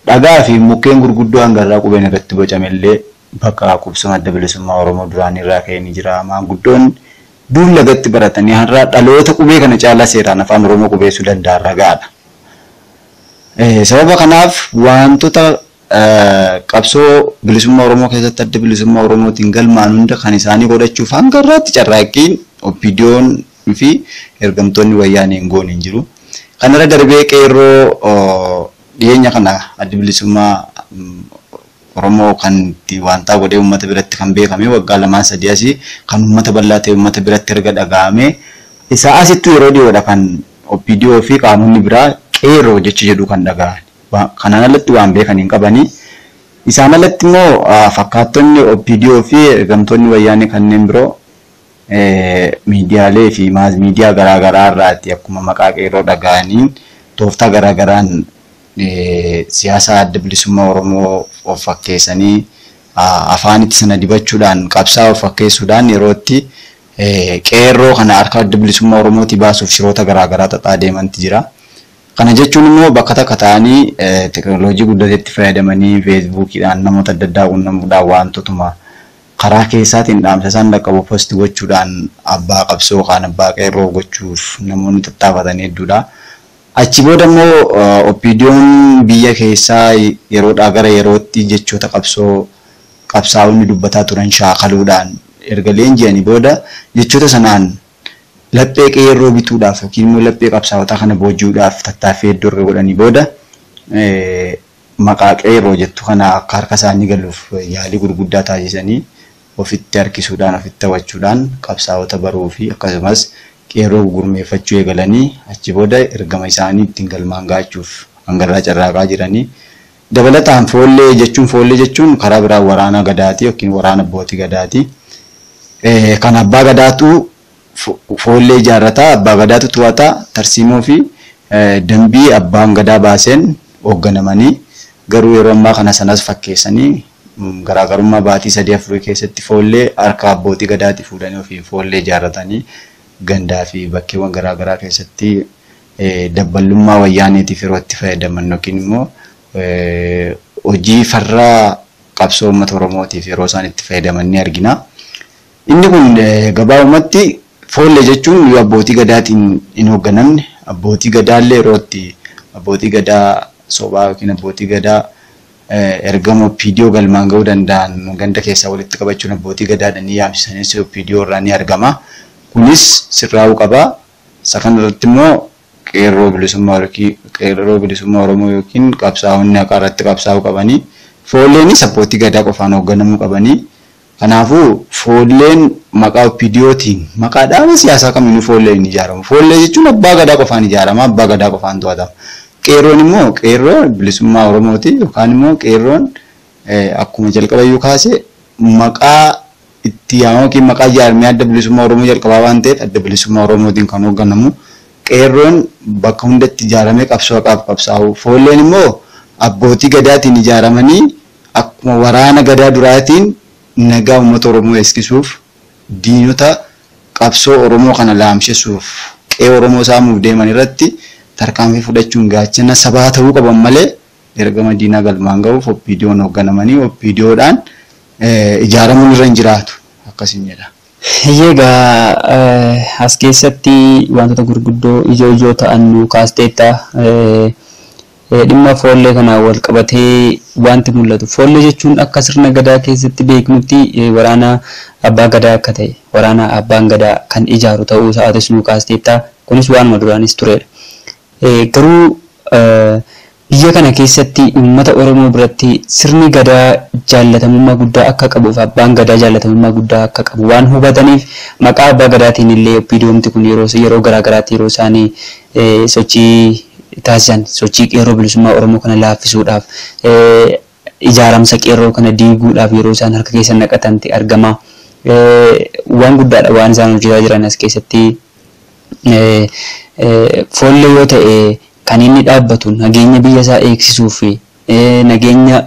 dhagaa fi mukkeen gurguddoo hangarraa qubeen irratti bocamellee bakka qubsuma adda bilisummaa Oromoo duraan irraa ka'ee ni jira. Maanguddoon dur lagatti baratanii har'a dhaloota qubee kana caalaa seeraan afaan Oromoo qubeessuu danda'an ragaadha. Sababa kanaaf wantoota qabsoo bilisummaa Oromoo keessatti adda bilisummaa Oromootiin galmaan hunda kan isaanii godhachuuf hanga irraatti carraaqqiin OPDO'n fi ergamtoonni wayyaanee hin goone hin jiru. Kanarra darbee qeerroo dhiyeenya kana adda bilisummaa Oromoo kan itti waantaa godhee uummata biratti kan beekame waggaa 2-3 asii kan uummata bal'aa ta'e uummata biratti erga dhaga'ame isaa asittuu yeroo dhiyoodha kan OPDO fi qaamonni biraa qeerroo jecha jedhu kan dhaga'an. Kanaan alatti waan beekan hin qabanii. Isaan alatti immoo fakkaattonni OPDO fi ergamtoonni wayyaanee kanneen biroo miidiyaalee fi maas miidiyaa garaagaraa irraatti akkuma maqaa qeerroo dhaga'aniin tooftaa garaagaraan siyaasa adda bilisummaa Oromoo of fakkeessanii afaan itti sana dibachuudhaan qabsaa of fakkeessuudhaan yeroo itti qeerroo kana harka adda bilisummaa Oromootii baasuuf shiroota garaagaraa xaxaa deemantu jira. Kana jechuun immoo bakka takka ta'anii teekinooloojii guddatetti fayyadamanii feesbuukiidhaan namoota adda addaa quunnamuudhaan wantootuma karaa keessaatiin dhaamsa isaan dhaqqabu posti gochuudhaan abbaa qabsoo yookaan abbaa qeerroo gochuuf namoonni tattaafatan hedduudha. Achi booda immoo OPDO'n biyya keessaa yeroodhaa gara yerootti jechoota qabsoo qabsaa'onni dubbataa turan shaakaluudhaan erga leenji'anii booda jechoota sanaan laphee qeerroo bituudhaaf yookiin immoo laphee qabsaa'otaa kana booji'uudhaaf tattaaffii hedduu erga godhanii booda maqaa qeerroo jettu kana akka harka isaanii galuuf yaalii gurguddaa taasisanii ofitti harkisuudhaan ofitti hawwachuudhaan qabsaa'ota baruu fi akkasumas qeerroo gurmeeffachuu eegalanii achi booda ergama isaanii ittiin galmaan gaachuuf hangarraa carraaqaa jiranii. Dabalataan foollee jechuun karaa biraa waraana gadaati yookiin waraana abbootii gadaati. Kan abbaa gadaatu foollee ijaarrataa, abbaa gadaatu to'ataa, tarsiimoo fi dambii abbaan gadaa baaseen hoogganamanii garuu yeroo ammaa kana sanas fakkeessanii garaagarummaa baatii 3-4 keessatti foollee harka abbootii gadaati fuudhanii ofiin foollee ijaarratanii gandaa fi bakkeewwan garaagaraa keessatti dabballummaa wayyaaneetiif yeroo itti fayyadaman yookiin immoo hojii farra qabsoo uummata Oromootiif yeroo isaan itti fayyadaman ni argina. Inni kun gabaabumatti foollee jechuun yoo abbootii gadaatiin hin hoogganamne abbootii gadaallee yeroo itti abbootii gadaa sobaa yookiin abbootii gadaa ergama OPDO galmaan ga'uu danda'an ganda keessaa walitti qabachuun abbootii gadaadhaan ni yaamsisanis OPDO irraa ni argama. Kunis sirraa'uu qaba. Isa kanarratti immoo qeerroo bilisummaa Oromoo yookiin qabsaa'onni haqaa irratti qabsaa'uu qabanii foolleenis abbootii gadaa qofaan hoogganamuu qabanii. Kanaafuu foolleen maqaa OPDOtiin maqaa dhaaba siyaasaa kamiinuu foolleen hin ijaaramu. Foollee jechuun abbaa gadaa qofaan ijaarama, abbaa gadaa qofaan to'atama. Qeerroon immoo qeerroo bilisummaa Oromooti yookaan immoo qeerroon akkuma jalqabayyuu kaase maqaa itti yaamamu yookiin maqaa jaarmee adda bilisummaa Oromoo jalqabaa waan ta'eef adda bilisummaa Oromootiin kan hoogganamu. Qeerroon bakka hundatti ijaaramee qabsoo haqaaf qabsaa'u. Foolleen immoo abbootii gadaatiin ijaaramanii akkuma waraana gadaa duraatiin nagaa uummata Oromoo eegsisuuf diinota qabsoo Oromoo kana laamsisuuf qe'ee Oromoo saamuuf deeman irratti tarkaanfii fudhachuun gaachana sabaa ta'uu qaban malee ergama diinaa galmaan ga'uuf OPDO'n hoogganamanii OPDOdhaan ijaaramuun irra hin jiraatu akkasiin jedha. Egaa as keessatti wantoota gurguddoo ijoo ijoo ta'an nu kaasteetta. Dhimma foollee kanaan wal qabatee wanti mul'atu. Foollee jechuun akka sirna gadaa keessatti beeknutti waraana abbaa gadaa akka ta'e waraana abbaan gadaa kan ijaaru ta'uu isaatis nu kaasteetta. Kunis waanuma duraanis turedha. Garuu biyya kana keessatti uummata Oromoo biratti sirni gadaa jaallatamummaa guddaa akka qabuuf abbaan gadaa jaallatamummaa guddaa akka qabu waan hubataniif maqaa abbaa gadaatiin illee OPDOmti kun yeroo garaagaraatti yeroo isaanii sochii taasisan sochii qeerroo bilisummaa Oromoo kana laaffisuudhaaf ijaaramsa qeerroo kana diiguudhaaf yeroo isaan harka keessa naqatanti argama. Waan guddaadha waan isaan hojjetaa jiran as keessatti. Foollee yoo ta'e kan inni dhaabbatu nageenya biyya isaa eegsisuu fi nageenya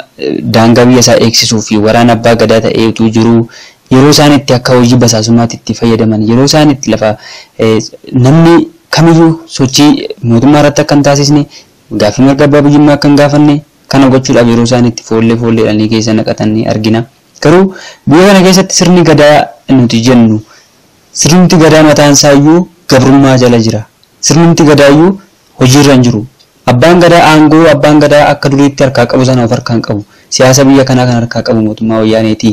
daangaa biyya isaa eegsisuu fi waraana abbaa gadaa ta'ee utuu jiruu yeroo isaan itti akka hojii basaasummaatti itti fayyadaman, yeroo isaan itti lafa namni kamiyyuu sochii mootummaa irratti akka hin taasisne, gaaffii mirga abbaa biyyummaa akka hin gaafanne kana gochuudhaaf yeroo isaan itti foollee foolleedhaan keessa naqatan ni argina. Garuu biyya kana keessatti sirni gadaa nuti jennu, sirnumti gadaa mataan isaayyuu gabrummaa jala jira. Sirnumti gadaayyuu hojiirra hin jiru. Abbaan gadaa aangoo abbaan gadaa akka duriitti harkaa qabu sana of harkaa hin qabu. Siyaasa biyya kanaa kan harkaa qabu mootummaa wayyaaneeti.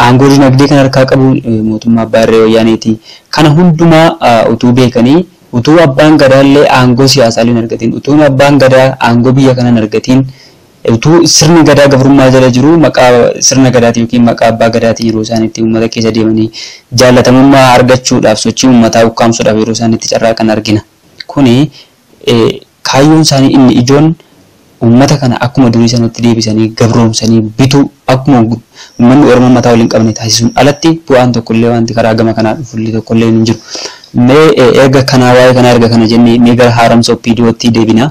Aangoo dinagdee kan harkaa qabu mootummaa abbaa irree wayyaaneeti. Kana hundumaa utuu beekanii, utuu abbaan gadaallee aangoo siyaasaa hin argatin, utuu abbaan gadaa aangoo biyya kana hin argatin, utuu sirni gadaa gabrummaa jala jiru maqaa sirna gadaatiin yookiin maqaa abbaa gadaatiin yeroo isaan itti uummata keessa deemanii jaalatamummaa argachuudhaaf sochii uummataa ukkaamsuudhaaf yeroo isaan itti carraaqan argina. Kuni kaayyoon isaanii inni ijoon uummata kana akkuma durii sanatti deebisanii gabroomsanii bituu, akkuma uummanni Oromoo mataa waliin qabne taasisuun alatti bu'aan tokkollee wanti karaa gama kanaa dhufullee tokkollee hin jiru. Mee erga kanaa waa'ee kanaa erga kana jennee mee gara haaromsa OPDOtti deebina.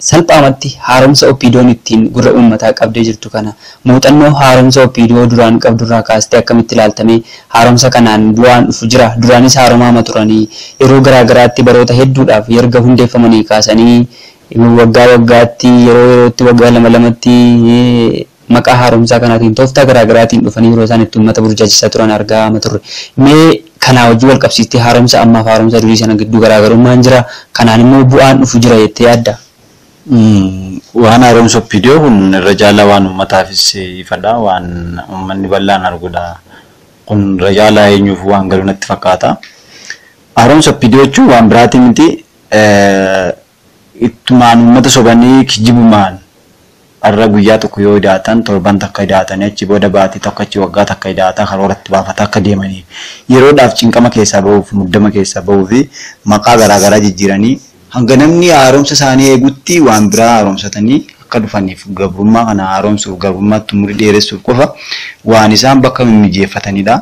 Salphaamatti haaromsa OPDOn ittiin gurra uummataa qabdee jirtu kana muuxannoo haaromsa OPDO duraan qabdurraa kaastee akkamitti ilaaltamee haaromsa kanaan bu'aan dhufu jira? Duraanis haaromaama turanii yeroo garaa garaatti baroota hedduudhaaf erga hundeeffamanii kaasanii waggaa waggaatti, yeroo yerootti, waggaa lama lamatti maqaa haaromsaa kanaatiin tooftaa garaa garaatiin dhufanii yeroo isaan itti uummata burjaajisaa turan argaa turre. Mee kanaa wajjin wal qabsiistee haaromsa ammaaf haaromsa durii sana gidduu garaagarummaan jira, kanaan immoo bu'aan dhufu jira jettee yaadda? Waan haaromsa OPDO kun irra caalaa waan uummataafis ifadha, waan uummanni bal'aan arguudha. Kun irra caalaa eenyuuf waan galu natti fakkaata. Haaromsa OPDO jechuun waan biraatii miti, ittumaan uummata sobanii kijibumaan har'a guyyaa tokko yoo hidhaatan torban takka hidhaatanii achi booda baatii tokko achi waggaa takka hidhaataa karooratti baafataa akka deemanii yeroodhaaf cinqama keessaa bahuuf muddama keessaa bahuu fi maqaa garaagaraa jijjiiranii hanga namni haaromsa isaanii eegutti waan biraa haaromsatanii akka dhufaniif gabrummaa kana haaromsuuf gabrummaatti umurii dheeressuuf qofa waan isaan bakka mimmijeeffatanidha.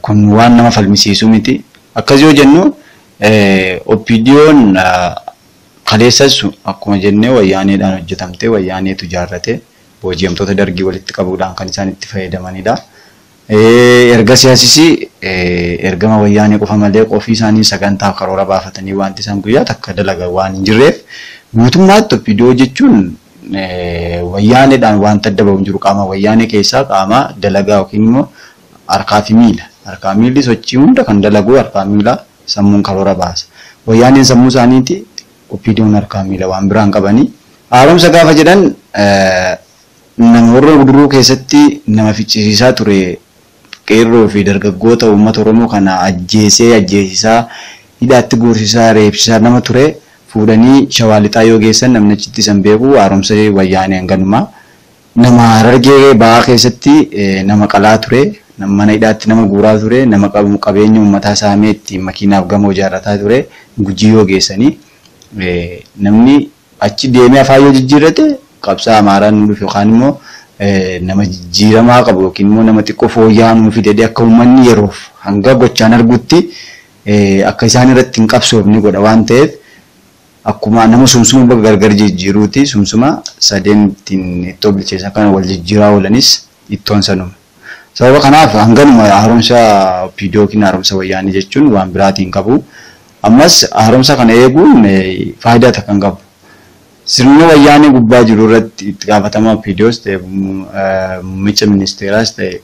Kun waan nama falmisiisuu miti. Akkas yoo jennu OPDOn kaleessas akkuma jennee wayyaaneedhaan hojjetamte, wayyaaneetu ijaarrate, booji'amtoota dargii walitti qabuudhaan kan isaan itti fayyadamanidha. Erga siyaasis ergama wayyaanee qofa malee ofii isaanii sagantaa karoora baafatanii wanti isaan guyyaa takka dalagan waan hin jirreef guutummaatti OPDO jechuun wayyaaneedhaan wanta adda bahu hin jiru. Qaama wayyaanee keessaa qaama dalagaa yookiin immoo harkaa fi miila. Harkaa miilli sochii hunda kan dalagu harkaa miila sammuun karoora baasa. Wayyaaneen sammuu isaaniiti, OPDOn harkaa miila waan biraan qabanii. Haaromsa gaafa jedhan nama warra guduruu keessatti nama ficcisiisaa ture, qeerroo fi dargaggoota uummata Oromoo kana ajjeesee ajjeesisaa hidhaatti guursisaa reebsisaa nama ture fuudhanii Shawaa Lixaa yoo geessan namni achitti isan beeku haaromsa wayyaanee hanganumaa. Nama Harargee Bahaa keessatti nama qalaa ture, mana hidhaatti nama guuraa ture, nama qabeenya uummataa saamee ittiin makiinaaf gamoo ijaarrataa ture Gujii yoo geessanii namni achi deemee afaan yoo jijjiirrate qabsaa Amaaraan nu dhufe yookaan immoo nama jijjiiramaa qabu yookiin immoo nama xiqqoo fooyya'aa nu fide akka uummanni yeroof hanga gochaan argutti akka isaan irratti hin qabsoofne godha waan ta'eef akkuma nama sumsuma bakka gargar jijjiiruuti sumsuma sadeen ittiin ittoo bilcheessan kana wal jijjiiraa oolanis ittoon sanuma. Sababa kanaaf hanganuma haaromsa OPDO yookiin haaromsa wayyaanee jechuun waan biraatiin qabu. Ammas haaromsa kana eeguun faayidaa takka hin qabu. Sirna wayyaanee gubbaa jiru irratti itti gaafatama OPDOs ta'e muummicha ministeeraas ta'e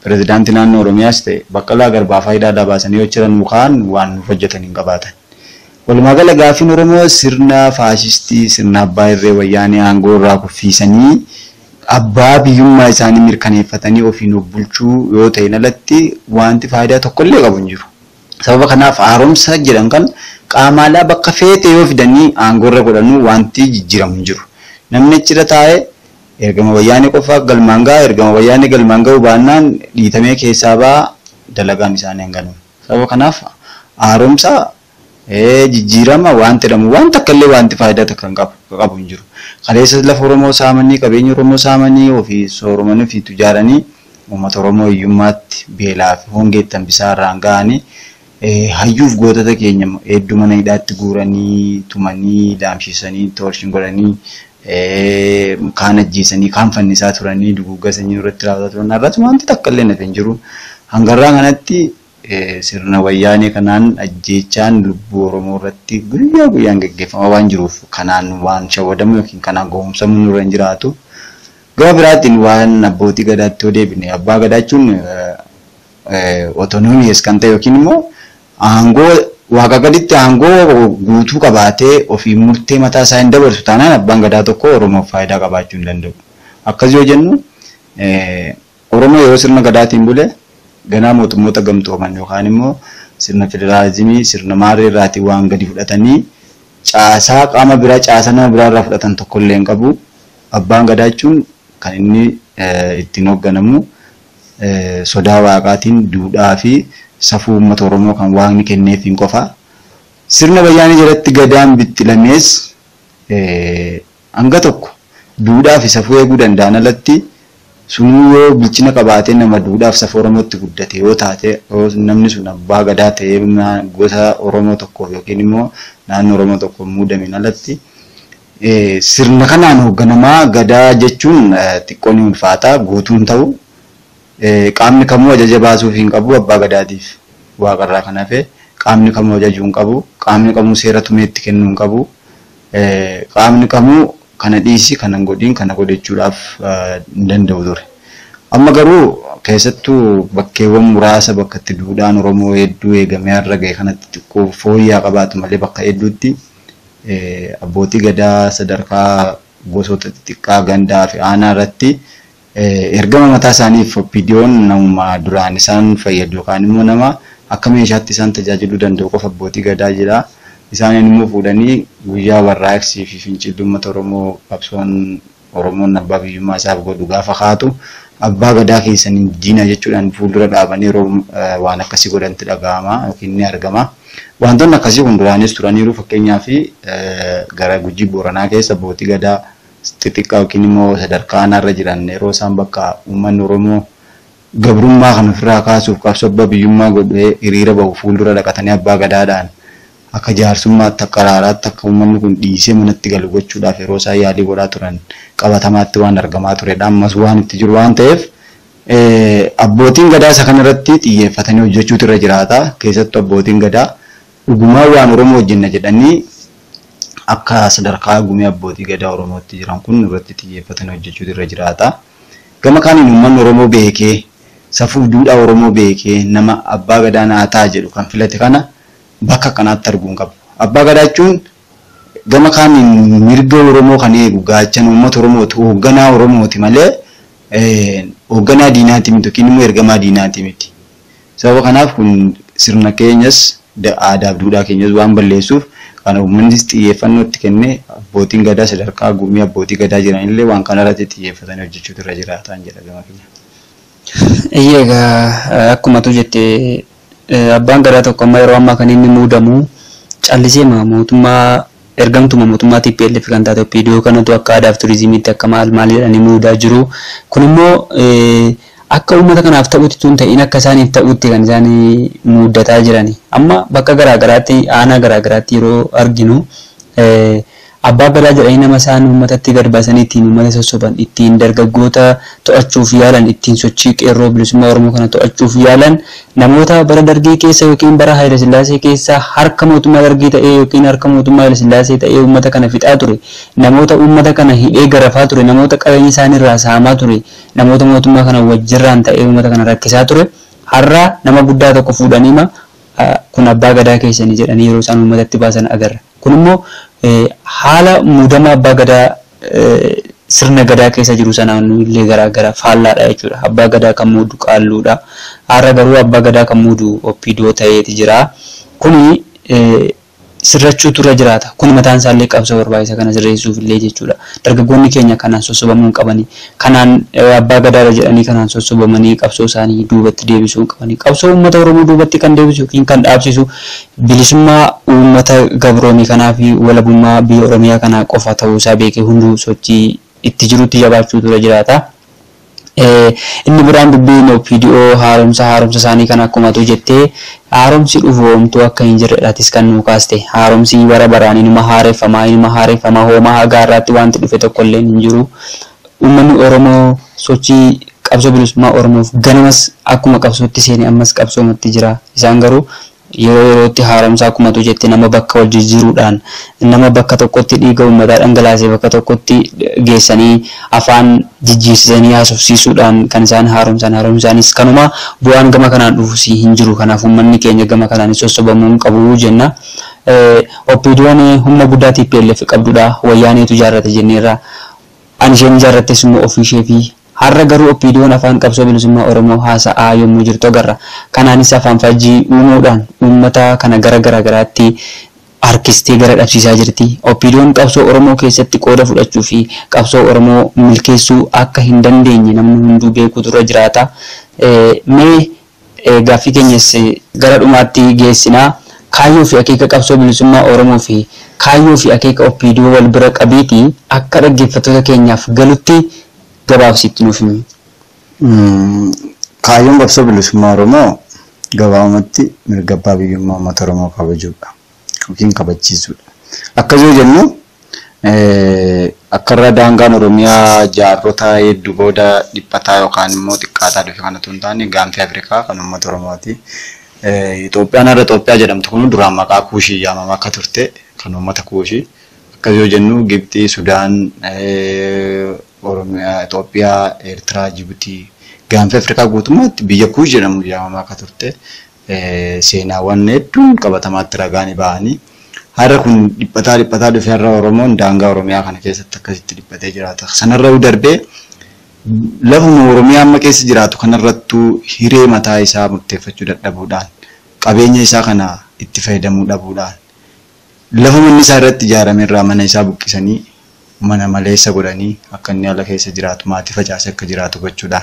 pirezidaantii naannoo Oromiyaas ta'e Baqqalaa Garbaa faayidaa baasanii yoo jiran mukaan waan nuuf hojjetan hin qabaatan. Walumaa gala gaaffiin Oromoo sirna faashistii sirna abbaa irree wayyaanee aangoo irraa kuffiisanii abbaa biyyummaa isaanii mirkaneeffatanii ofiin of bulchuu yoo ta'in alatti wanti faayidaa tokkollee qabu hin jiru. Sababa kanaaf haaromsa jedhan kan qaamaalaa bakka feete yoo fidanii aangoo irra godhanuu wanti jijjiiramu hin jiru. Namni achirra taa'ee ergama wayyaanee qofaa galmaan ga'a, ergama wayyaanee galmaan ga'uu baannaan dhiitamee keessaa ba'a, dalagaan isaanii hanganuma. Sababa kanaaf haaromsa jijjiirama wanti jedhamu waan takka illee wanti faayidaa takka hin qabu hin jiru. Kaleessa lafa Oromoo saamanii, qabeenya Oromoo saamanii, ofii sooromanii fi tujaaranii uummata Oromoo hiyyummaatti beelaa fi hongeetti hambisaa irraan ga'anii Hayyuuf gootota keenya hedduu mana hidhaatti guuranii, tumanii, daamsisanii, toorshin godhanii, kaan ajjeesanii, kaan fannisaa turanii, duguugga sanyii irratti raawwataa turan. Har'as wanti takka illee nafe hin jiru. Hangarraa kanatti sirna wayyaanee kanaan ajjeechaan lubbuu Oromoo irratti guyyaa guyyaan gaggeeffamaa waan jiruuf kanaan waan shawwadamu yookiin kanaan gowwoomsamu nurra hin jiraatu. Gama biraatiin waan abbootii gadaatti yoo deebine, abbaa gadaa jechuun autonomous kan ta'e yookiin immoo aangoo waaqa gaditti aangoo guutuu qabaatee ofii murtee mataa isaa hin dabarsu taanaan abbaan gadaa tokko Oromoof faayidaa qabaachuu hin danda'u. Akkas yoo jennu, Oromoo yeroo sirna gadaatiin bule ganaa mootummoota gamtooman yookaan immoo sirna federaalizimii sirna maarree irraatii waan gadi fudhatanii caasaa qaama biraa, caasaa nama biraa irraa fudhatan tokko illee hin qabu. Abbaan gadaa jechuun kan inni ittiin hoogganamu sodaa waaqaatiin, duudhaa fi safuu uummata Oromoo kan waaqni kenneefiin qofa. Sirna wayyaanee jalatti gadaan bixxilamees hanga tokko duudhaa fi safuu eeguu danda'an alatti, sunuu yoo bilchina qabaatee nama duudhaa fi safuu Oromootti guddate yoo taate, namni sun abbaa gadaa ta'ee gosa Oromoo tokkoof yookiin immoo naannoo Oromoo tokkoof muudameen alatti sirna kanaan hoogganamaa gadaa jechuun xiqqoo ni ulfaata, guutuun ta'u. Qaamni kamuu ajaja baasuuf hin qabu abbaa gadaatiif, waaqarraa kan hafe qaamni kamuu ajajuu hin qabu, qaamni kamuu seera tumee itti kennuu hin qabu, qaamni kamuu kana dhiisi, kana hin godhin, kana godhachuudhaaf hin danda'u ture. Amma garuu keessattuu bakkeewwan muraasa bakka itti duudhaan Oromoo hedduu eegamee har'a gahe kanatti xiqqoo fooyya'aa qabaatu malee, bakka hedduutti abbootii gadaa sadarkaa gosoota xixiqqaa gandaa fi aanaa irratti ergama mataa isaaniif OPDO'n namuma duraan isaan fayyadu yookaan immoo nama akka meeshaatti isaan tajaajiluu danda'u qofa abbootii gadaa jira. Isaaniin immoo fuudhanii guyyaa warraaqsii fi fincilli uummata Oromoo, qabsoon Oromoon abbaa biyyummaa isaaf godhu gaafa kaatu, abbaa gadaa keessaniin diina jechuudhaan fuuldura dhaabanii yeroo waan akkasii godhanti dhaga'ama yookiin ni argama. Wantoonni akkasii kun duraanis turaniiru. Fakkeenyaaf, gara Gujii Booranaa keessa abbootii gadaa xixiqqaa yookiin immoo sadarkaa aanaarra jiran yeroo isaan bakka uummanni Oromoo gabrummaa kan ofirraa kaasuuf qabsoo abbaa biyyummaa godhee hiriira bahu fuuldura dhaqatanii abbaa gadaadhaan akka jaarsummaatti, akka araaraatti, akka uummanni kun dhiisee manatti galu gochuudhaaf yeroo isaan yaalii godhaa turan qabatamaatti waan argamaa turedha. Ammas waan itti jiru waan ta'eef abbootiin gadaa isa kanarratti xiyyeeffatanii hojjechuutu irra jiraata. Keessattuu abbootiin gadaa dhugumaan waan Oromoo hojjenna jedhanii akka sadarkaa gumii abbootii gadaa Oromootti jiran kun irratti xiyyeeffatanii hojjechuutu irra jiraata. Gama kaaniin uummanni Oromoo beekee, safuu duudhaa Oromoo beekee, nama abbaa gadaa naa ta'a jedhu kan filate kana bakka kanaatti arguu hin qabu. Abbaa gadaa jechuun gama kaaniin mirga Oromoo kan eegu, gaachana uummata Oromooti, hoogganaa Oromooti malee hoogganaa diinaati miti yookiin immoo ergamaa diinaati miti. Sababa kanaaf kun sirna keenyas, aadaa fi duudhaa keenyas waan balleessuuf kana uummannis xiyyeeffannoo itti kennee, abbootiin gadaa sadarkaa gumii abbootii gadaa jiranillee waan kanarratti xiyyeeffatanii hojjechuutu irra jiraataan jedha gama keenya. Egaa akkuma tu jette, abbaan gadaa tokko amma yeroo ammaa kan inni muudamu callisee mootummaa, ergamtuma mootummaa TPLF kan taate OPDO kanatu akka aadaaf turizimiitti akka maal maal jedhanii muudaa jiru. Kun immoo akka uummata kanaaf ta'utti tun ta'in akka isaaniif ta'utti kan isaan muuddataa jirani. Amma bakka garaagaraatti, aanaa garaagaraatti yeroo arginu, abbaa gadaa jedhanii nama isaan uummatatti gad baasanii ittiin uummata sossoban, ittiin dargaggoota to'achuuf yaalan, ittiin sochii qeerroo bilisummaa Oromoo kana to'achuuf yaalan, namoota bara dargii keessa yookiin bara Haayila Sillaasee keessa harka mootummaa dargii ta'ee yookiin harka mootummaa Haayila Sillaasee ta'ee uummata kana fixaa ture, namoota uummata kana hidhee garafaa ture, namoota qabeenya isaaniirraa saamaa ture, namoota mootummaa kana wajjirraan ta'ee uummata kana rakkisaa ture, har'a nama guddaa tokko fuudhaniima kun abbaa gadaa keessanii jedhanii yeroo isaan uummatatti baasan agarra. Kun immoo haala muudama abbaa gadaa sirna gadaa keessa jiru sanaan illee garaagara faallaadha jechuudha. Abbaa gadaa kan muudu qaalluudha. Har'a garuu abbaa gadaa kan muudu OPDO ta'eeti jira. Kuni sirrachuutu irra jiraata. Kun mataan isaallee qabsoo barbaachisa kana sirreessuuf illee jechuudha. Dargaggoonni keenya kanaan sossobamuu hin qabani. Kanaan abbaa gadaadha jedhanii kanaan sossobamanii qabsoo isaanii duubatti deebisuu hin qabani. Qabsoo uummata Oromoo duubatti kan deebisu yookiin kan dhaabsisu bilisummaa uummata gabroomii kanaa fi walabummaa biyya Oromiyaa kanaa qofa ta'uu isaa beekee hunduu sochii itti jirutti jabaachuutu irra jiraata. Inni biraan dubbiin OPDO haaromsa isaanii kan akkumatu jettee haaromsi dhufu homtuu akka hin jirredhaatis kan nu kaaste. Haaromsi bara baraan inuma haareffamaa hoomaa haga har'aatti wanti dhufe tokkollee hin jiru. Uummanni Oromoo sochii qabsoo bilisummaa Oromoof ganamas akkuma qabsootti seene ammas qabsoomatti jira. Isaan garuu yeroo yerootti haaromsa akkumatu jette nama bakka wal jijjiiruudhaan nama bakka tokkotti dhiiga uummataa dhangalaasee bakka tokkotti geessanii afaan jijjiirsisanii haasofsiisuudhaan kan isaan haaromsan haaromsaanis kanuma bu'aan gama kanaan dhufus hin jiru. Kanaaf uummanni keenya gama kanaan sossobamuu hin qabu jenna. OPDO'n humna guddaa TPLF qabdudha. Wayyaaneetu ijaarrate jenneerra. Ani isheen ijaarrattes immoo ofii ishee fi har'a garuu OPDO'n afaan qabsoo bilisummaa Oromoo haasa'aa yommuu jirtu agarra. Kanaanis afaan fajjii uumuudhaan uummata kana gara garaatti harkistee gara dhabsiisaa jirti. OPDO'n qabsoo Oromoo keessatti qooda fudhachuu fi qabsoo Oromoo milkeessuu akka hin dandeenye namni hunduu beekutu irra jiraata. Mee gaaffii keenyas gara dhumaatti geessinaa. Kaayyoo fi akeeka qabsoo bilisummaa Oromoo fi kaayyoo fi akeeka OPDO wal bira qabeetii akka dhaggeeffattoota keenyaaf galutti gabaabsitti nuuf himi. Kaayyoon qabsoo bilisummaa Oromoo gabaabumatti mirga abbaa biyyummaa uummata Oromoo kabajuudha yookiin kabachiisuudha. Akkas yoo jennu akka irra daangaan Oromiyaa jaarrota hedduu booda dhiphataa yookaan immoo xiqqaataa dhufe kanatu hin taane gaanfi Afrikaa kan uummata Oromooti. Itoophiyaan har'a Itoophiyaa jedhamtu kun duraan maqaa Kuushii yaamama akka turte kan uummata Kuushii. Akkas yoo jennu Gibxii, Sudaan, Oromiyaa, Itoophiyaa, Eertiraa, Jibuutii gaanfa Afrikaa guutummaatti biyya Kuush jedhamu yaamama akka turte seenaawwan hedduun qabatamaatti ragaan ba'anii. Har'a kun dhiphataa dhufe har'a Oromoon daangaa Oromiyaa kana keessatti akkasitti dhiphatee jiraata. Sanarra darbee lafuma Oromiyaa amma keessa jiraatu kanarrattuu hiree mataa isaa murteeffachuu dadhabuudhaan qabeenya isaa kana itti fayyadamuu dhabuudhaan lafa manni isaa irratti ijaarame irraa mana isaa buqqisanii mana maleessa godhanii akka inni ala keessa jiraatu maatii facaasee akka jiraatu gochuudhaan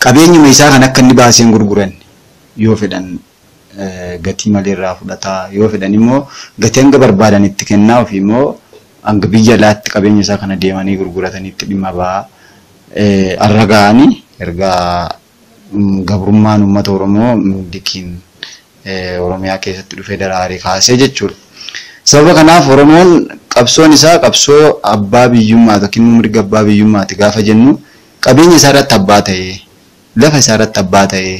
qabeenyuma isaa kan akka inni baasee hin gurguranne yoo fedhan gatii malee irraa fudhataa yoo fedhan immoo gatii hanga barbaadan itti kennaa ofii immoo hanga biyya alaatti qabeenya isaa kana deemanii gurguratanii itti dhimma ba'aa. Har'a ga'anii erga gabrummaan uummata Oromoo Minilikiin Oromiyaa keessatti dhufee daraaree kaasee jechuudha. Sababa kanaaf Oromoon qabsoon isaa qabsoo abbaa biyyummaa yookiin mirga abbaa biyyummaati gaafa jennu qabeenya isaa irratti abbaa ta'ee lafa isaa irratti abbaa ta'ee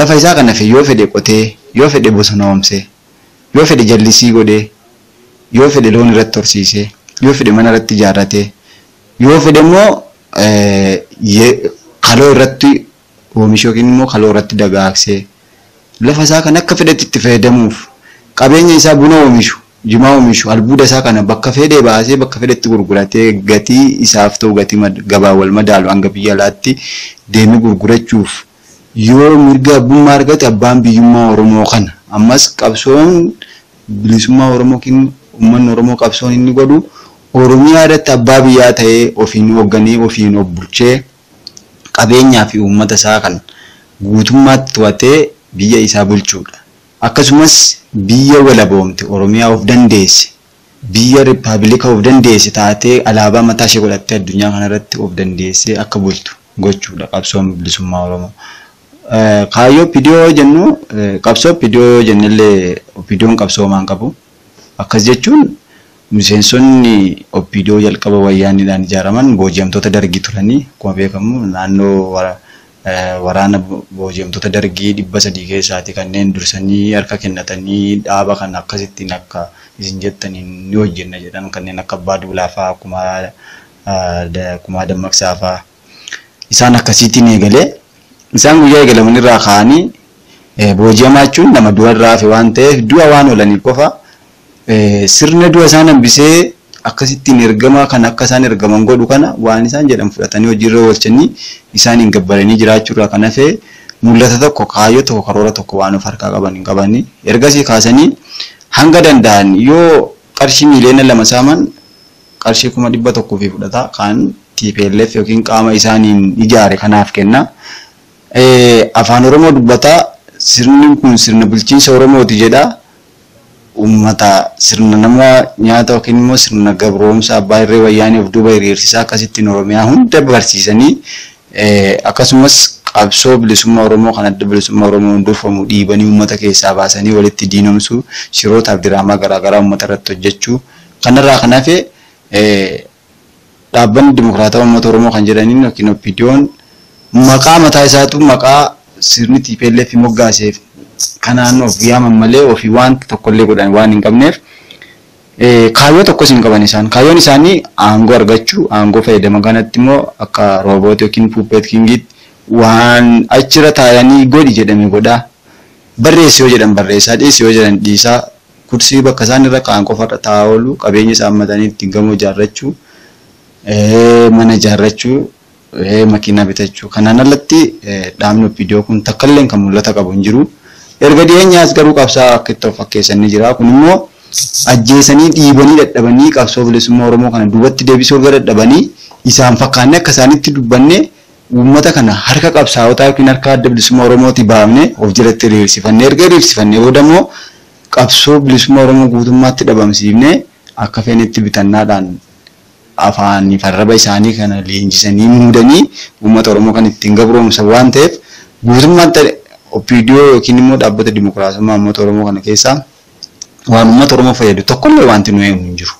lafa isaa kana yoo fedhe qotee yoo fedhe bosonoomsee yoo fedhe jallisii godhee yoo fedhe loon irratti horsiisee yoo fedhe mana irratti ijaarratee yoo fedhe immoo kaloo irratti oomishu yookiin immoo kaloo irratti dagaagsee lafa isaa kan akka fedhetti itti fayyadamuuf qabeenya isaa buna oomishu, jimaa oomishu, albuuda isaa kana bakka fedhe baasee bakka fedhetti gurguratee gatii isaaf ta'u gatii gabaa wal madaalu hanga biyya alaatti deemee gurgurachuuf yoo mirga abbummaa argate abbaan biyyummaa Oromoo kana ammas qabsoon bilisummaa Oromoo yookiin uummanni Oromoo qabsoon inni godhu Oromiyaa irratti abbaa biyyaa ta'ee ofiin hoogganee ofiin of bulchee qabeenyaa fi uummata isaa kan guutummaatti to'atee biyya isaa bulchuudha. Akkasumas biyya walaboomte Oromiyaa of dandeesse biyya riippaabilika of dandeesse taatee alaabaa mataa ishee godhattee addunyaa kanarratti of dandeessee akka bultu gochuudha qabsoon bilisummaa Oromoo. Kaayyoo OPDO jennu qabsoo OPDO jennellee OPDO'n qabsoo maan qabu. Akkas jechuun miseensonni OPDO jalqaba wayyaaniidhaan ijaaraman booji'amtoota dargii turanii akkuma beekamu naannoo waraana booji'amtoota dargii 300 keessaati kanneen dursanii harka kennatanii dhaaba kan akkasittiin akka isin jettaniin ni hojjenna jedhan kanneen akka Abbaa Duulaa fa'aa Kumaa Dammaqsaa fa'aa isaan akkasiitiin eegalee isaan guyyaa eegalaman irraa ka'anii booji'amaa jechuun nama du'a irraa hafe waan ta'eef du'a waan oolaniif qofa sirna du'a isaan hambisee akkasittiin ergama kan akka isaan ergaman godhu kana waan isaan jedhan fudhatanii hojiirra oolchanii isaan hin gabbaranii jiraachuurraa kan hafe mul'ata tokko kaayyoo tokko karoora tokko waan of harkaa qaban hin qabanii ergasii kaasanii hanga danda'an yoo qarshii miiliyoona 2 saaman qarshii 100,000 fi fudhata kan TPLF yookiin qaama isaaniin ijaare kanaaf kenna. Afaan Oromoo dubbataa sirni kun sirna bulchiinsa Oromooti jedha. Uummata sirna nama nyaata yookiin immoo sirna gabroomsa abbaa irree wayyaanii of duuba hiriirsisaa akkasittiin Oromiyaa hunda barsiisanii Akkasumas qabsoo bilisummaa Oromoo kan adda bilisummaa Oromoo durfamu dhiibanii uummata keessaa baasanii walitti diinomsuu, shirootaaf diraamaa garaagaraa uummata irratti hojjechuu kanarraa kan hafe dhaabbanni dimokiraataa uummata Oromoo kan jedhaniin yookiin OPDO'n maqaa mataa isaatu maqaa sirni TPLF moggaaseef kanaan of yaaman malee ofii waan tokkollee godhan waan hin qabneef kaayyoo tokkos hin qaban isaan. Kaayyoon isaanii aangoo argachuu, aangoo fayyadaman kanatti immoo akka roobootii yookiin puuppeet kingiitti waan achirra taa'anii godhi jedhame godhaa. Barreessi yoo jedhan barreessaa, dhiisi yoo jedhan dhiisaa, kursii bakka isaan irra kaa'an qofarra taa'aa oolu, qabeenya isaan matanii ittiin gamoo ijaarrachuu, mana ijaarrachuu, makiinaa bitachuu. Kanaan alatti dhaabni OPDO kun takkallee kan mul'ata qabu hin jiru. Erga dhiyeenyaas garuu qabsaa akka itti of fakkeessan ni jira. Kun immoo ajjeesanii dhiibanii dadhabanii qabsoo bilisummaa Oromoo kana duubatti deebisuu erga dadhabanii isaan fakkaannee akka isaanitti dubbanne uummata kana harka qabsaa'otaa yookiin harka adda bilisummaa Oromootii baafnee of jalatti hiriirsifannee erga hiriirsifannee booda immoo qabsoo bilisummaa Oromoo guutummaatti dhabamsiifnee akka feenetti bitannaadhaan afaan farraba isaanii kana leenjisanii muudanii uummata Oromoo kan ittiin gabroomsan waan ta'eef guutummaatti OPDO yookiin immoo dhaabbata dimokiraasummaa uummata Oromoo kana keessaa waan uummata Oromoo fayyadu tokkollee wanti nu eegnu hin jiru.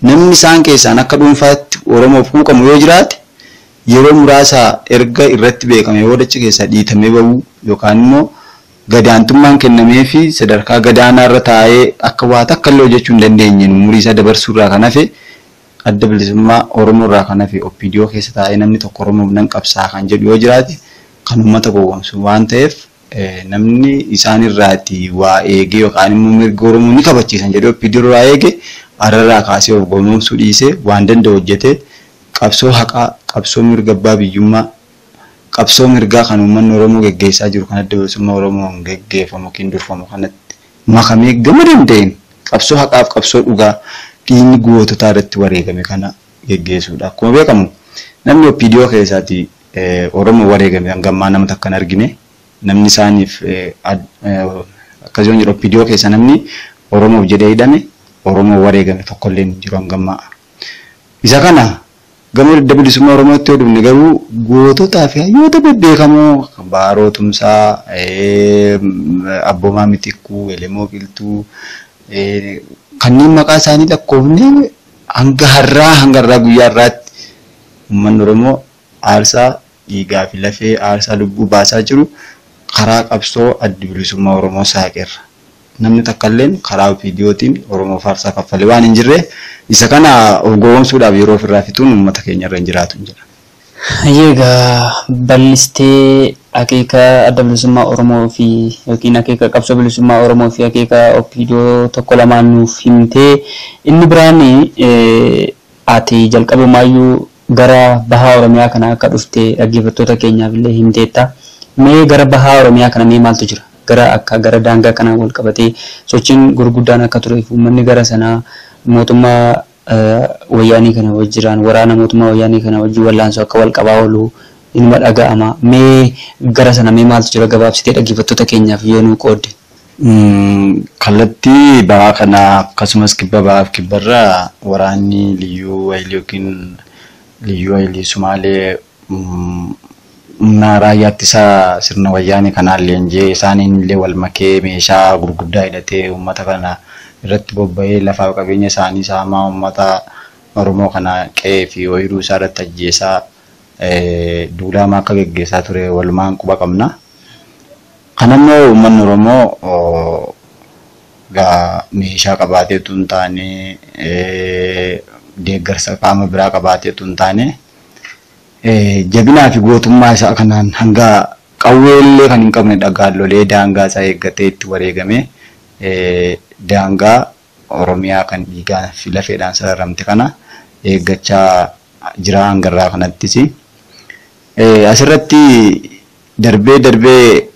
Namni isaan keessaan akka dhuunfaatti Oromoof quuqamu yoo jiraate yeroo muraasa erga irratti beekame booda achi keessaa dhiitamee bahuu yookaan immoo gadaantummaan kennamee fi sadarkaa gadaanaa irra taa'ee akka waa takka illee hojjechuu hin dandeenye umurii isaa dabarsuu irraa kan hafe adda bilisummaa Oromoo irraa kan hafe OPDO keessa taa'ee namni tokko Oromoof nan qabsaa kan jedhu yoo jiraate kan uummata gowwoomsu waan ta'eef namni isaan irraati waa eegee yookaan immoo mirga Oromoo ni kabachiisan jedhee OPDO irraa eege ararraa kaasee of gowwoomsuu dhiisee waan danda'u hojjetee qabsoo haqaa, qabsoo mirga abbaa biyyummaa, qabsoo mirgaa kan uummanni Oromoo geggeessaa jiru kan adda bilisummaa Oromoon geggeeffamu yookiin durfamu kanatti makamee gama danda'een qabsoo haqaaf qabsoo dhugaa dhiigni goototaa irratti wareegame kana geggeessuudha. Akkuma beekamu namni OPDO keessaati Oromoo wareegame hanga ammaa nama takka hin argine. Namni isaaniif akkasumas jedhu OPDO keessa namni Oromoof jedhee hidhame Oromoo wareegame tokkollee hin jiru hanga ammaa. Isa kana gama adda bilisummaa Oromootti yoo dhufne garuu goototaa fi hayyoota bebbeekamoo Baaroo Tumsaa, Abboomaa Mitikkuu, Elemoo Qilxuu kanneen maqaa isaanii lakkoofnee hanga har'aa guyyaa har'aatti uummanni Oromoo aarsaa dhiigaa fi lafee aarsaa lubbuu baasaa jiru karaa qabsoo adda bilisummaa Oromoo saaqeerra. Namni takkalleen karaa OPDOtiin Oromoo aarsaa kaffalee waan hin jirre isa kana of gowwoomsuudhaaf yeroo ofirraa fixuun uummata keenya irra hin jiraatu jedha. Egaa bal'istee akeeka adda bilisummaa Oromoo fi yookiin akeeka qabsoo bilisummaa Oromoo fi akeeka OPDO tokko lamaan nuuf himtee inni biraan ati jalqabumaayyuu gara bahaa Oromiyaa kana akka dhufte dhaggeeffattoota keenyaaf illee himteetta. Mee gara bahaa Oromiyaa kana mee maaltu jira? Gara akka gara daangaa kanaan wal qabatee sochiin gurguddaan akka tureef uummanni gara sanaa mootummaa wayyaanii kana wajjiraan waraana mootummaa wayyaanii kana wajjin wallaansoo akka wal qabaa oolu inuma dhaga'ama. Mee gara sana mee maaltu jira gabaabsitee dhaggeeffattoota keenyaaf yoo nuu qoodde? Kallattii bahaa kana akkasumas kibba bahaaf kibbarraa waraanni liyyuu wayilii yookiin liyyuu wayilii Sumaalee humna raayyaa ittisaa sirna wayyaanii kanaan leenji'ee isaaniin illee wal makee meeshaa gurguddaa hidhatee uummata kana irratti bobba'ee lafaaf qabeenya isaanii saamaa uummata Oromoo kana qe'ee fi ooyiruu isaa irratti ajjeesaa duulaamaa akka geggeessaa ture walumaan quba qabna. Kanammoo uummanni Oromoo meeshaa qabaatee utuu hin taane deeggarsa qaama biraa qabaatee utuu hin taane jabinaa fi gootummaa isaa kanaan hanga qawwee illee kan hin qabne dhagaan lolee daangaa isaa eeggatee itti wareegame daangaa Oromiyaa kan dhiigaa fi lafeedhaan sararamte kana eeggachaa jira hanga irraa kanattis. Asirratti darbee darbee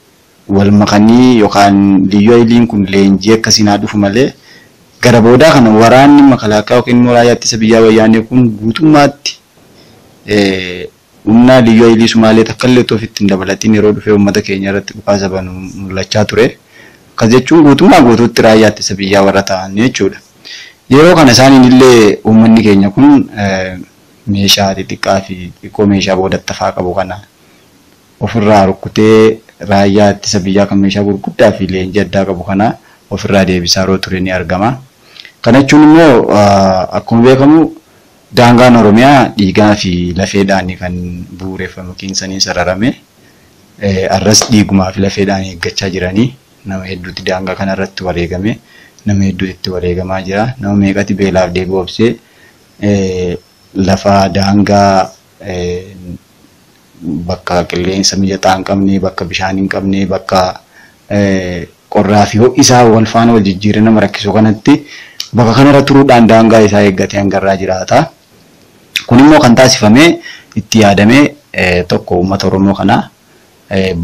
wal makanii yookaan liyyuu ayiliin kun leenjii akkasiin haa dhufu malee gara boodaa kana waraanni makalaakaa yookiin immoo raayyaa ittisa biyyaa wayyaanee kun guutummaatti humna liyyuu ayilii Sumaalee takka illee otoo ofitti hin dabalatiin yeroo dhufee uummata keenya irratti dhukaasa banu mul'achaa ture. Akkas jechuun guutummaa guutuutti raayyaa ittisa biyyaa warra ta'an jechuudha. Yeroo kana isaaniin illee uummanni keenya kun meeshaa xixiqqaa fi xiqqoo meeshaa boodatti hafaa qabu kana ofirraa rukkutee raayyaa ittisa biyyaa kan meeshaa gurguddaa fi leenjii addaa qabu kana ofirraa deebisaa yeroo ture ni argama. Kana jechuun immoo akkuma beekamu daangaan Oromiyaa dhiigaa fi lafeedhaan kan bu'uureffame yookiin saniin sararame arras dhiigumaa fi lafeedhaan eeggachaa jiranii nama hedduutti daangaa kanarratti wareegame, nama hedduutti itti wareegamaa jira, nama meeqatti beelaaf deebi'u obsee lafa daangaa bakka qilleensa mijataa hin qabne, bakka bishaan hin qabne, bakka qorraa fi ho'i isaa wal faana wal jijjiiree nama rakkisu kanatti bakka kanarra turuudhaan daangaa isaa eeggatee hangarraa jiraata. Kun immoo kan taasifame itti yaadamee tokko uummata Oromoo kana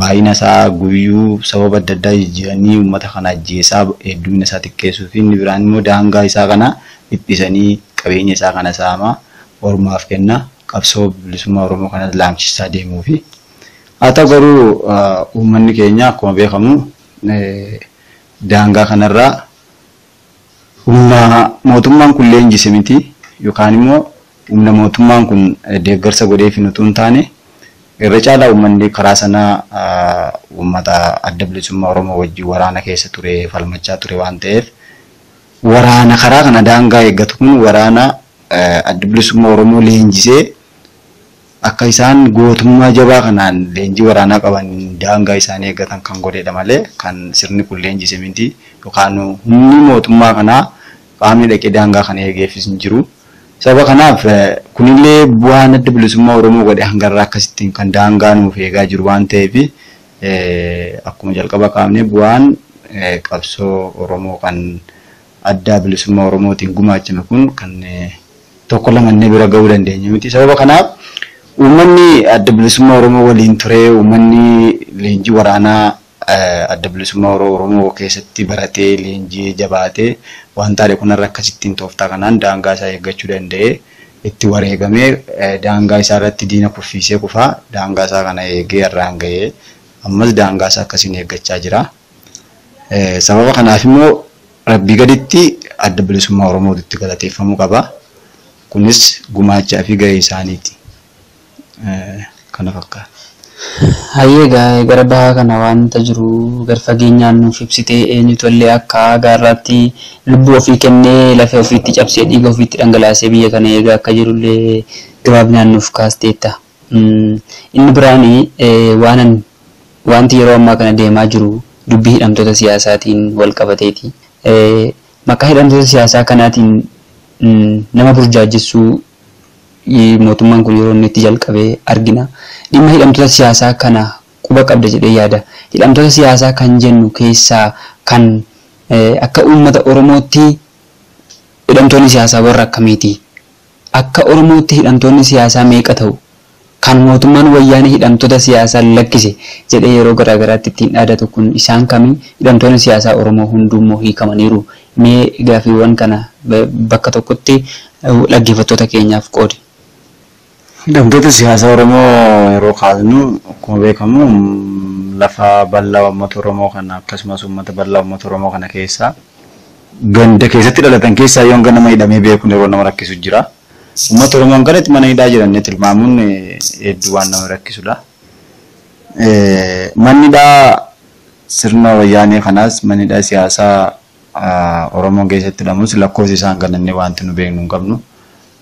baay'ina isaa guyyuu sababa adda addaa jijjiiranii uummata kana ajjeesaa heddumina isaa xiqqeessuu fi inni biraan immoo daangaa isaa kana dhiphisanii qabeenya isaa kana saamaa ormaaf kenna qabsoo bilisummaa Oromoo kanas laamsisaa deemuu fi haa ta'u garuu uummanni keenya akkuma beekamu daangaa kanarraa humna mootummaan kun leenjise miti yookaan immoo humna mootummaan kun deeggarsa godheef utuu hin taane irra caalaa uummanni karaa sanaa uummata adda bilisummaa Oromoo wajjin waraana keessa ture falmachaa ture waan ta'eef waraana karaa kana daangaa eeggatu kun waraana adda bilisummaa Oromoo leenjisee akka isaan gootummaa jabaa kanaan leenjii waraanaa qaban daangaa isaanii eeggatan kan godhedha malee kan sirni kun leenjise miti yookaan humni mootummaa kanaa qaamni dhaqee daangaa kana eegeefis hin jiru. Sababa kanaaf kunillee bu'aan adda bilisummaa Oromoo godhe hangarraa akkasittiin kan daangaa nuuf eegaa jiru waan ta'eef akkuma jalqaba kaafne bu'aan qabsoo Oromoo kan adda bilisummaa Oromootiin gumaachame kun kan tokko lamannee bira ga'uu dandeenya miti. Sababa kanaaf uummanni adda bilisummaa Oromoo waliin ture, uummanni leenjii waraanaa adda bilisummaa Oromoo keessatti baratee leenjii jabaatee waan taate kunarra akkasittiin tooftaa kanaan daangaa isaa eeggachuu danda'ee itti wareegamee daangaa isaa irratti diina kuffisee kufaa daangaa isaa kana eegee irraan ga'ee ammas daangaa isaa akkasiin eeggachaa jira. Sababa kanaaf immoo rabbii gaditti adda bilisummaa Oromootti galateeffamuu qaba. Kunis gumaachaa fi gahee isaaniiti. Kana fakkaata. Hayyee gara bahaa kana wanta jiru gar fageenyaan nuuf ibsitee eenyutu illee akka gaarraatti lubbuu ofii kennee lafee ofiitti cabsee dhiiga ofiitti dhangalaasee biyya kana eegaa akka jirullee gabaabinaan nuuf kaasteetta. Inni biraan wanti yeroo ammaa kana deemaa jiru dubbii hidhamtoota siyaasaatiin wal qabateeti. Maqaa hidhamtoota siyaasaa kanaatiin nama burjaajessuu mootummaan kun yeroo inni itti jalqabee argina. Dhimma hidhamtoota siyaasaa kana quba qabda jedhee yaada. Hidhamtoota siyaasaa kan jennu keessaa kan akka uummata Oromootti hidhamtoonni siyaasaa warra akkamiiti? Akka Oromootti hidhamtoonni siyaasaa meeqa ta'u? Kan mootummaan wayyaanee hidhamtoota siyaasaa lakkise jedhee yeroo garaagaraatti ittiin dhaadatu kun isaan kamii? Hidhamtoonni siyaasaa Oromoo hundummoo hiikamaniiru. Mee gaaffiiwwan kana bakka tokkotti dhaggeeffattoota keenyaaf qoodi. Hidhamtoota siyaasaa Oromoo yeroo kaasnu akkuma beekamu lafa bal'aa uummata Oromoo kana akkasumas uummata bal'aa uummata Oromoo kana keessa ganda keessatti dhalatan keessaa yoo hanga nama hidhamee beekuun yeroo nama rakkisu jira. Uummata Oromoo kanatti mana hidhaa jiranii tilmaamuun hedduu waan nama rakkisudha. Manni hidhaa sirna wayyaanee kanaas manni hidhaa siyaasaa Oromoon keessatti hidhamus lakkoofsi isaan ganannee wanti nu beeknu hin qabnu.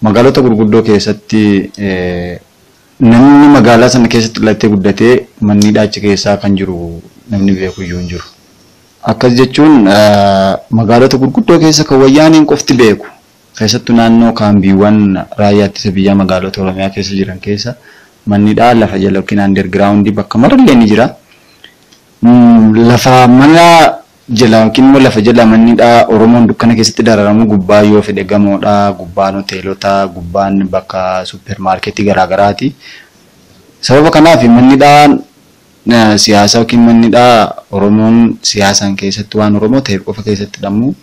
Magaalota gurguddoo keessatti namni magaalaa sana keessatti dhalatee guddatee manni hidhaa achi keessaa kan jiru namni beeku iyyuu hin jiru. Akkas jechuun magaalota gurguddoo keessa kan wayyaaneen qofti beeku keessattuu naannoo kaambiiwwan raayyaa ittisa biyyaa magaalota Oromiyaa keessa jiran keessa manni hidhaa lafa jala yookiin underground bakka marallee ni jira. Lafa mana jala yookiin immoo lafa jala manni hidhaa Oromoon dukkana keessatti dararamu gubbaa yoo fedhe gamoodha, gubbaan hoteelota, gubbaan bakka suppermaarkeetii garaagaraati. Sababa kanaaf manni hidhaa siyaasaa yookiin manni hidhaa Oromoon siyaasaan keessatti waan Oromoo ta'eef qofa keessatti hidhamu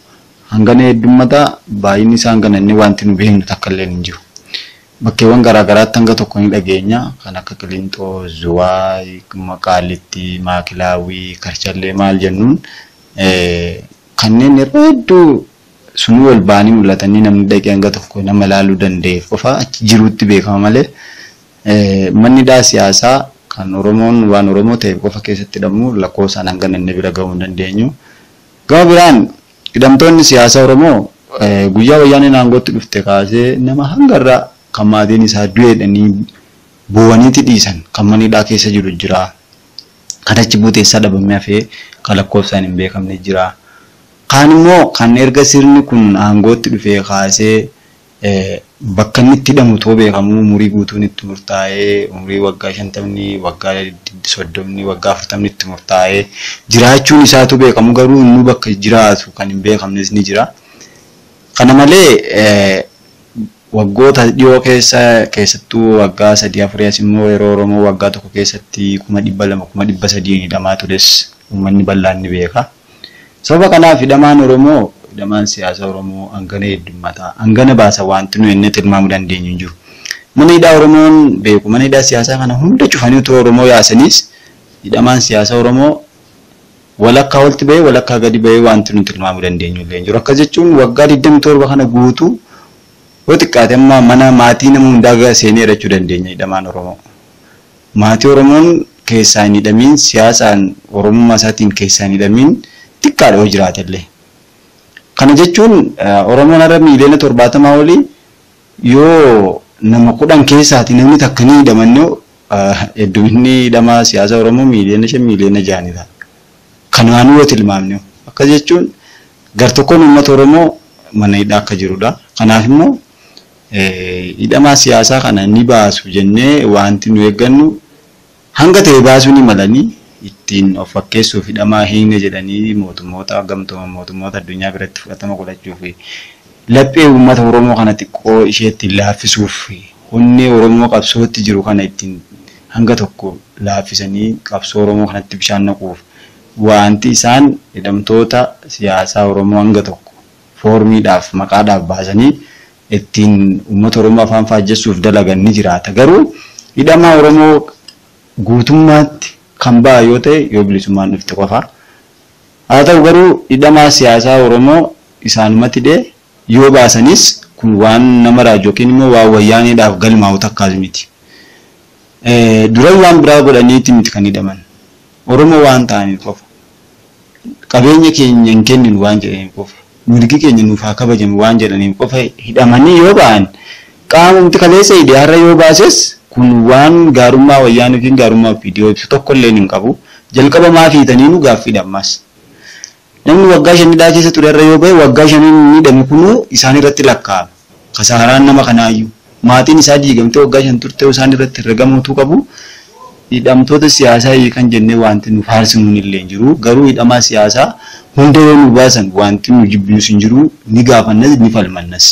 hangana heddummata baay'inni isaa hangana inni wanti nu beeknu takka illee hin jiru. Bakkeewwan garaagaraatti hanga tokko ni dhageenya kan akka Qiliinxoo, Zuwaay, Qaallittii, Maakilaawii, Karchallee maal jennuun kanneen yeroo hedduu Sunuu ol ba'anii mul'atanii namni dhaqee hanga tokko nama ilaaluu danda'e qofa achi jiruutti beekama malee manni hidhaa siyaasaa kan Oromoon waan Oromoo ta'e qofa keessatti hidhamu lakkoofsaan hanga inni bira gahuu hin dandeenyu. Gama biraan hidhamtoonni siyaasaa Oromoo guyyaa wayyaaneen aangootti dhufte kaasee nama hangarraa kan maatiin isaa du'eedhanii bu'aniiti dhiisan kan mana hidhaa keessa jiru jira. Kan achi buuteessaa dhabamee hafee kan lakkoofsaan hin beekamne jira. Kaan immoo kan erga sirni kun aangootti dhufee kaasee bakka inni itti hidhamu too beekamu umurii guutuun itti murtaa'ee umurii waggaa 50, waggaa 30, waggaa 40 itti murtaa'ee jiraachuun isaatu beekamu garuu inni bakka jiraatu kan hin beekamnes ni jira. Kana malee waggoota dhiyoo keessa keessattuu waggaa 3 4 as immoo yeroo Oromoo waggaa tokko keessatti 200,000 300,000 hidhamaa tures uummanni bal'aan ni beeka. Sababa kanaaf hidhamaan Oromoo hidhamaan siyaasa Oromoo hangana heddummataa hangana baasa wanti nuyi inni tilmaamuu dandeenyu hin jiru. Mana hidhaa Oromoon beeku mana hidhaa siyaasaa kana hunda cufanii utuu Oromoo yaasaniis hidhamaan siyaasa Oromoo walakkaa olti bahee walakkaa gadi bahee wanti nuyi tilmaamuu dandeenyu illee hin jiru. Akkas jechuun waggaa 27 kana guutuu yoo xiqqaate amma mana maatii nama hundaa seenee jechuu dandeenya hidhamaan Oromoo. Maatii Oromoon keessaa hin hidhamiin siyaasaan Oromummaa isaatiin keessaa hin hidhamiin xiqqaadha yoo jiraate illee. Kana jechuun Oromoon har'a miiliyoona 70 olii yoo nama 10 keessaati namni takka ni hidhamanne hedduminni hidhamaa siyaasa Oromoo miiliyoona 5 miiliyoona 6 ta'a. Kanaan yoo tilmaamne akkas jechuun gartokkoon uummata Oromoo mana hidhaa akka jirudha. Kanaaf immoo hidhamaa siyaasaa kana ni baasu jennee wanti nu eeggannu hanga ta'e baasuu ni malanii ittiin of fakkeessuuf hidhamaa hiikne jedhanii mootummoota gamtooma mootummoota addunyaa biratti fudhatama godhachuuf laphee uummata Oromoo kana xiqqoo ishee ittiin laaffisuuf onnee Oromoo qabsootti jiru kana ittiin hanga tokko laaffisanii qabsoo Oromoo kanatti bishaan naquuf wanti isaan hidhamtoota siyaasaa Oromoo hanga tokko foormiidhaaf maqaadhaaf baasanii ittiin uummata Oromoo afaan faajjessuuf dalagan ni jiraata. Garuu hidhamaa Oromoo guutummaatti kan ba'a yoo ta'e yoo bilisummaan dhufte qofa. Haa ta'u garuu hidhamaa siyaasaa Oromoo isaanumatti hidhee yoo baasanis kun waan nama raaju yookiin immoo waan wayyaaneedhaaf galmaa'u takkaas miti. Duran waan biraa godhaniiti miti kan hidhaman. Oromoo waan ta'aniif qofa. Qabeenya keenya hin kenninu waan jedhaniif qofa. Mirgi keenya nuuf haa kabajamu waan jedhaniif qofa hidhamanii yoo ba'an qaamumti kaleessa hidhe har'a yoo baases kun waan gaarummaa wayyaanee yookiin gaarummaa viidiyoo ibsu tokko illee hin qabu. Jalqaba maaf hiitanii nu gaaffiidha ammas. Namni waggaa 5 hidhaa keessa ture irra yoo ba'e waggaa 5 inni hidhame kunuu isaan irratti lakkaa'ama. Kasaaraan nama kanaayyuu maatiin isaa diigamtee waggaa 5 turte isaan irratti herregamuutu qabu. Hidhamtoota siyaasaa hiikan jennee wanti nu faarsinu illee hin jiru. Garuu hidhamaa siyaasaa hunda yoo nu baasan wanti nu jibbinus hin jiru ni gaafannas ni falmannas.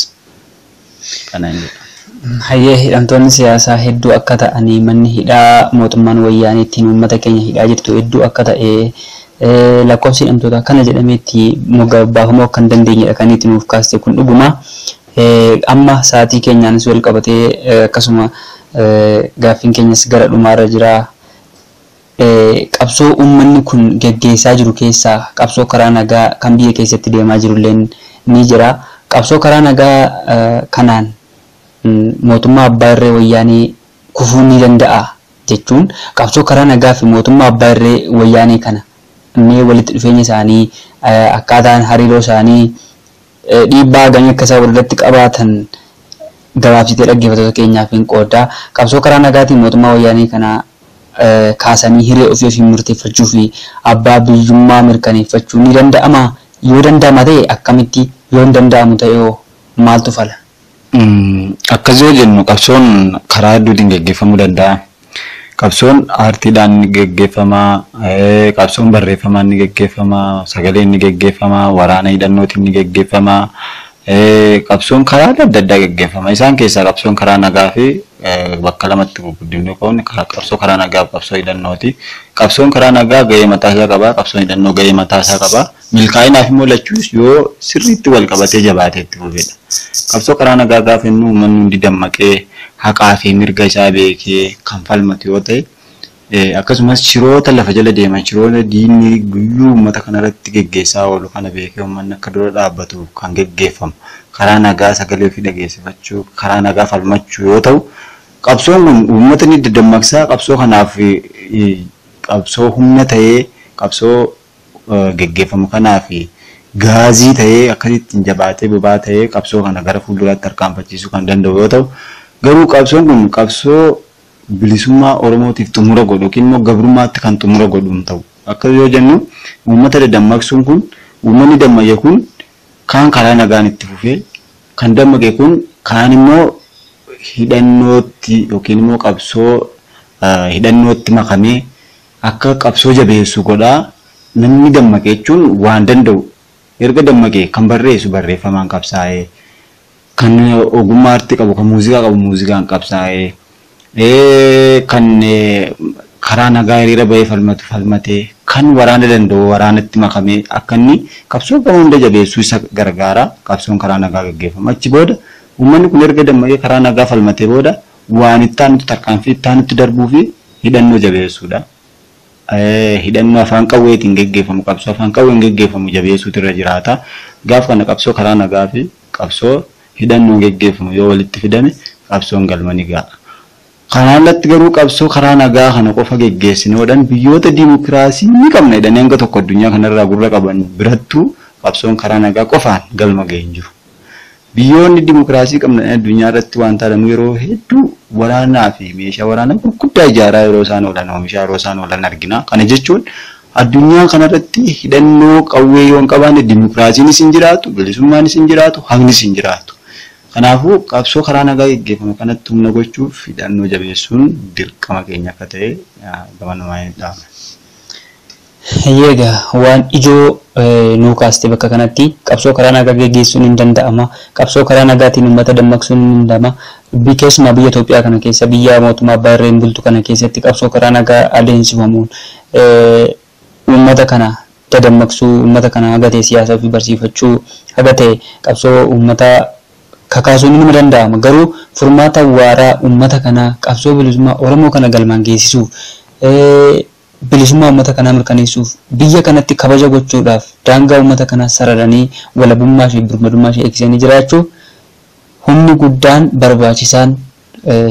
Kanaan jedha. Hayyee hidhamtoonni siyaasaa hedduu akka ta'anii manni hidhaa mootummaan wayyaanee ittiin uummata keenya hidhaa jirtu hedduu akka ta'e lakkoofsi hidhamtoota kana jedhamee itti moggaafamuu akka hin dandeenyedha kan itti nuuf kaaste kun dhuguma. Amma sa'aatii keenyaanis wal qabatee akkasuma gaaffiin keenyas gara dhumaarra jira. Qabsoo uummanni kun geggeessaa jiru keessaa qabsoo karaa nagaa kan biyya keessatti deemaa jirulleen ni jira. Qabsoo karaa nagaa kanaan mootummaa abbaa irree wayyaanee kufuu ni danda'a jechuun qabsoo karaa nagaa fi mootummaa abbaa irree wayyaanee kana mee walitti dhufeenya isaanii akkaataan hariiroo isaanii dhiibbaa hagamii akka isaan walirratti qabaatan gabaabsitee dhaggeeffattoota keenyaaf hin qooddaa. Qabsoo karaa nagaatiin mootummaa wayyaanee kana kaasanii hiree ofii ofii murteeffachuu fi abbaa biyyummaa mirkaneeffachuu ni danda'ama. Yoo danda'ama ta'e akkamitti yoo hin danda'amu ta'e hoo maaltu fala? Akkas yoo jennu qabsoon karaa hedduutiin geggeeffamuu danda'a. Qabsoon aartiidhaan ni geggeeffama, qabsoon barreeffamaan ni geggeeffama, sagaleen ni geggeeffama, waraana hidhannootiin ni geggeeffama. Qabsoon karaa adda addaa geggeeffama. Isaan keessaa qabsoon karaa nagaa fi bakka lamatti gurguddinni qoodni qabsoo karaa nagaa fi qabsoo hidhannooti. Qabsoon karaa nagaa gahee mataa isaa qaba, qabsoon hidhannoo gahee mataa isaa qaba. Milkaa'inaaf immoo lachuus yoo sirriitti wal qabatee jabaatee itti fufedha. Qabsoo karaa nagaa gaafa jennu uummanni hundi dammaqee haqaa fi mirga isaa beekee kan falmatu yoo ta'e Akkasumas shiroota lafa jala deeman, shiroota diinni guyyuu uummata kanarratti geggeessaa oolu kana beekee uummanni akka dura dhaabbatu kan geggeeffamu karaa nagaa sagalee ofii dhageessifachuu, karaa nagaa falmachuu yoo ta'u, qabsoon kun uummata ni dadammaqsaa. Qabsoo kanaaf qabsoo humna ta'ee, qabsoo geggeeffamu kanaaf gaazii ta'ee, akkasitti jabaatee bobaa ta'ee qabsoo kana gara fuulduraatti tarkaanfachiisuu kan danda'u yoo ta'u, garuu qabsoon kun qabsoo bilisummaa Oromootiif xumura godhu yookiin immoo gabrummaatti kan xumura godhu hin ta'u. Akka yoo jennu, uummata dadammaqsuun kun, uummanni dammaqe kun kaan karaa nagaan itti fufee, kan dammaqe kun kaan immoo hidhannootti yookiin immoo qabsoo hidhannootti makamee akka qabsoo jabeessu godhaa. Namni dammaqe jechuun waan danda'u erga dammaqe, kan barreessu barreeffamaan qabsaa'ee, kan ogummaa aartii qabu, kan muuziqaa qabu muuziqaan qabsaa'ee, kan karaa nagaa hiriira bahee falmatu falmatee, kan waraana danda'u waraanatti makamee akka inni qabsoo gama hunda jabeessuu isa gargaara. Qabsoon karaa nagaa gaggeeffama. Achi booda uummanni kun erga dammaqee karaa nagaa falmatee booda waan itti aanutti, tarkaanfii itti aanutti darbuu fi hidhannoo jabeessuudha. Hidhannoo afaan qawweetiin geggeeffamu, qabsoo afaan qawween geggeeffamu jabeessuutu irra jiraata. Gaaf kana qabsoo karaa nagaa fi qabsoo hidhannoon geggeeffamu yoo walitti fidame, qabsoon galma ni ga'a. Kanaan alatti garuu qabsoo karaa nagaa kana qofa geggeessinoodhaan biyyoota diimokiraasii ni qabna jedhanii hanga tokko addunyaa kanarraa gurra qaban birattuu qabsoon karaa nagaa qofaan galma ga'e hin jiru. Biyyoonni diimokiraasii qabna addunyaa irratti waan ta'an yeroo hedduu waraanaa fi meeshaa waraanaa gurguddaa ijaaraa yeroo isaan oolan, oomishaa yeroo isaan oolan argina. Kana jechuun addunyaa kanarratti hidhannoo qawwee yoo hin qabaanne diimokiraasiinis hin jiraatu, bilisummaanis hin jiraatu, haqnis hin jiraatu. Kanaafuu qabsoo karaa nagaa geggeeffamu kanatti humna gochuuf hidhannoo jabeessuun dirqama keenya akka ta'e gama namaa hin dhaama. Egaa waan ijoo nuu kaaste bakka kanatti, qabsoo karaa nagaa geggeessuun hin danda'ama. Qabsoo karaa nagaatiin uummata dammaqsuun hin danda'ama. Keessumaa biyya Itoophiyaa kana keessa, biyya mootummaa abbaa irreen bultu kana keessatti, qabsoo karaa nagaa adeemsifamuun uummata kana dadammaqsuu, uummata kana haga ta'e siyaasa ofii barsiifachuu, haga ta'e qabsoo uummata kakaasuun ni danda'ama. Garuu furmaata waaraa uummata kanaa, qabsoo bilisummaa Oromoo kana galmaan geessisuuf, bilisummaa uummata kanaa mirkaneessuuf, biyya kanatti kabaja gochuudhaaf, daangaa uummata kanaa sararanii walabummaa ishee, birmadummaa ishee eegsisanii jiraachuuf humni guddaan barbaachisaan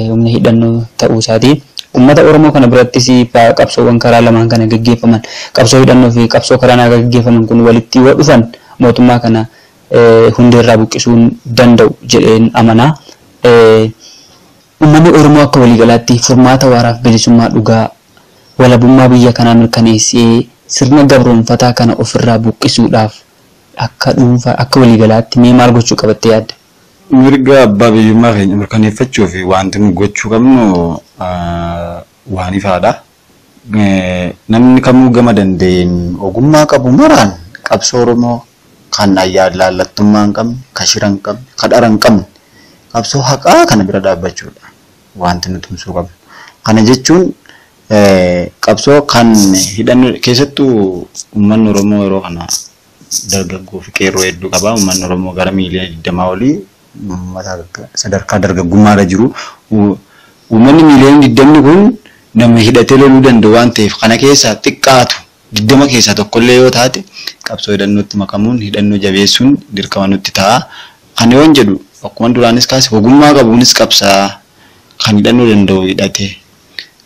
humna hidhannoo ta'uu isaati. Uummata Oromoo kana birattis qabsoowwan karaa lamaan kana gaggeeffaman, qabsoo hidhannoo fi qabsoo karaa nagaa gaggeeffaman kun walitti yoo dhufan mootummaa kana hundeerraa buqqisuun danda'u jedheen amanaa. Uummanni Oromoo akka waliigalaatti furmaata waaraaf bilisummaa dhugaa, walabummaa biyya kanaa mirkaneessee sirna gabroonfataa kana ofirraa buqqisuudhaaf akka dhuunfaa, akka waliigalaatti mee maal gochuu qabattee yaadda? Mirga abbaa biyyummaa keenya mirkaneeffachuuf wanti nu gochuu qabnu waan ifaadha. Namni kamuu gama danda'een ogummaa qabu maraan qabsoo Oromoo kan ayyaan laallattummaa hin qabne, kan shira hin qabne, kan dhara hin qabne, qabsoo haqaa kana bira dhaabbachuudha wanti nu tumsuu qabnu. Kana jechuun qabsoo kan hidhannoo keessattuu uummanni Oromoo yeroo kana dargaggoo fi qeerroo hedduu qaba. Uummanni Oromoo gara miiliyoona 20 olii uummata sadarkaa dargaggummaarra jiru. Uummanni miiliyoona 20 kun nama hidhatee loluu danda'u waan ta'eef, kana keessaa xiqqaatu 20 keessaa tokkollee yoo taate qabsoo hidhannootti makamuun hidhannoo jabeessuun dirqama nutti ta'a. Kana yoon jedhu, akkuma duraanis kaase, ogummaa qabuunis qabsaa, kan hidhannoo danda'u hidhatee,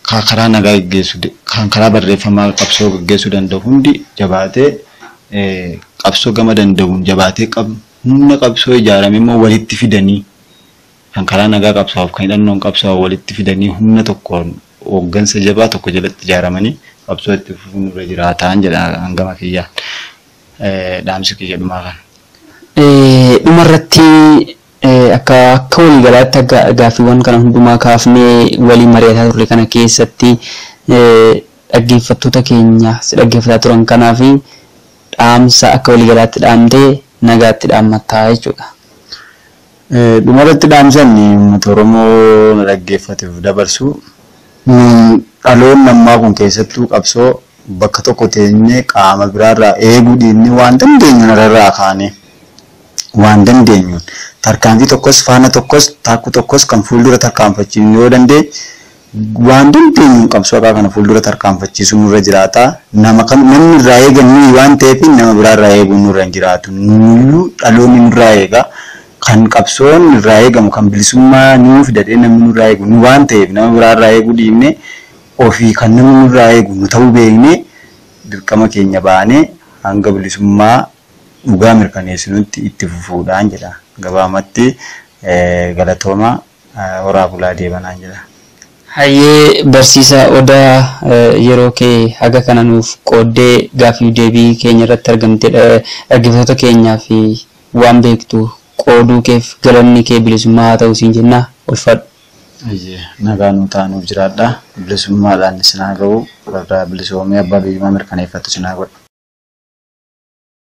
kan karaa nagaa geggeessu, kan karaa barreeffamaa qabsoo geggeessuu danda'u hundi jabaatee qabsoo gama danda'uun jabaatee humna qabsoo ijaarame immoo walitti fidanii, kan karaa nagaa qabsaa'uuf kan hidhannoon qabsaa'u walitti fidanii, humna tokkoon hooggansa jabaa tokko jalatti ijaaramanii qabsoo itti fufuun irra jiraataan jedha hangama kiyyaan. Dhaamsi kiyya dhumaa kana. Dhumarratti akka waliigalaatti akka gaaffiiwwan kana hundumaa kaafnee waliin mari'ataa turre kana keessatti dhaggeeffattoota keenya si dhaggeeffataa turan kanaaf dhaamsa akka waliigalaatti dhaamtee nagaatti dhaammattaa jechuudha. Dhumarratti dhaamsan uummata Oromoo na dhaggeeffateef dabarsu, dhaloonni ammaa kun keessattuu qabsoo bakka tokko teenyee qaama biraarraa eeguu dhiibnee, waan dandeenyu nararraa kaanee waan dandeenyuun tarkaanfii tokkos, faana tokkos, taakkuu tokkos kan fuuldura tarkaanfachiifnu yoo dandeenye Waan dandeenyuun qabsoo haqaa kana fuuldura tarkaanfachiisuu nurra jiraata. Nama kam namni irraa eegan nuyi waan ta'eef nama biraa irraa eeguun nurra hin jiraatu. Nuyyuu dhaloonni nurraa eega. Kan qabsoon irraa eegamu kan bilisummaa nuu fidadhee namni nurraa eegu nu waan ta'eef nama biraa irraa eeguu dhiibne ofii kan namni nurraa eegu nu ta'uu beekne dirqama keenya baanee hanga bilisummaa dhugaa mirkaneessinutti itti fufuudhaan jedha. Gabaabumatti galatooma horaa bulaa deebanaan jedha. Hayyee barsiisaa Odaa, yeroo kee haga kana nuuf qooddee gaaffii deebii keenya irratti argamte dhaggeeffattoota keenyaa fi waan beektu qooduu keef galanni kee bilisummaa haa ta'u siin jenna, ulfaadhu. Nagaa nuu ta'anuuf jiraadha. Bilisummaadhaan isin haa ga'u. Warra bilisoomee abbaa biyyummaa mirkaneeffatu isin haa godhu.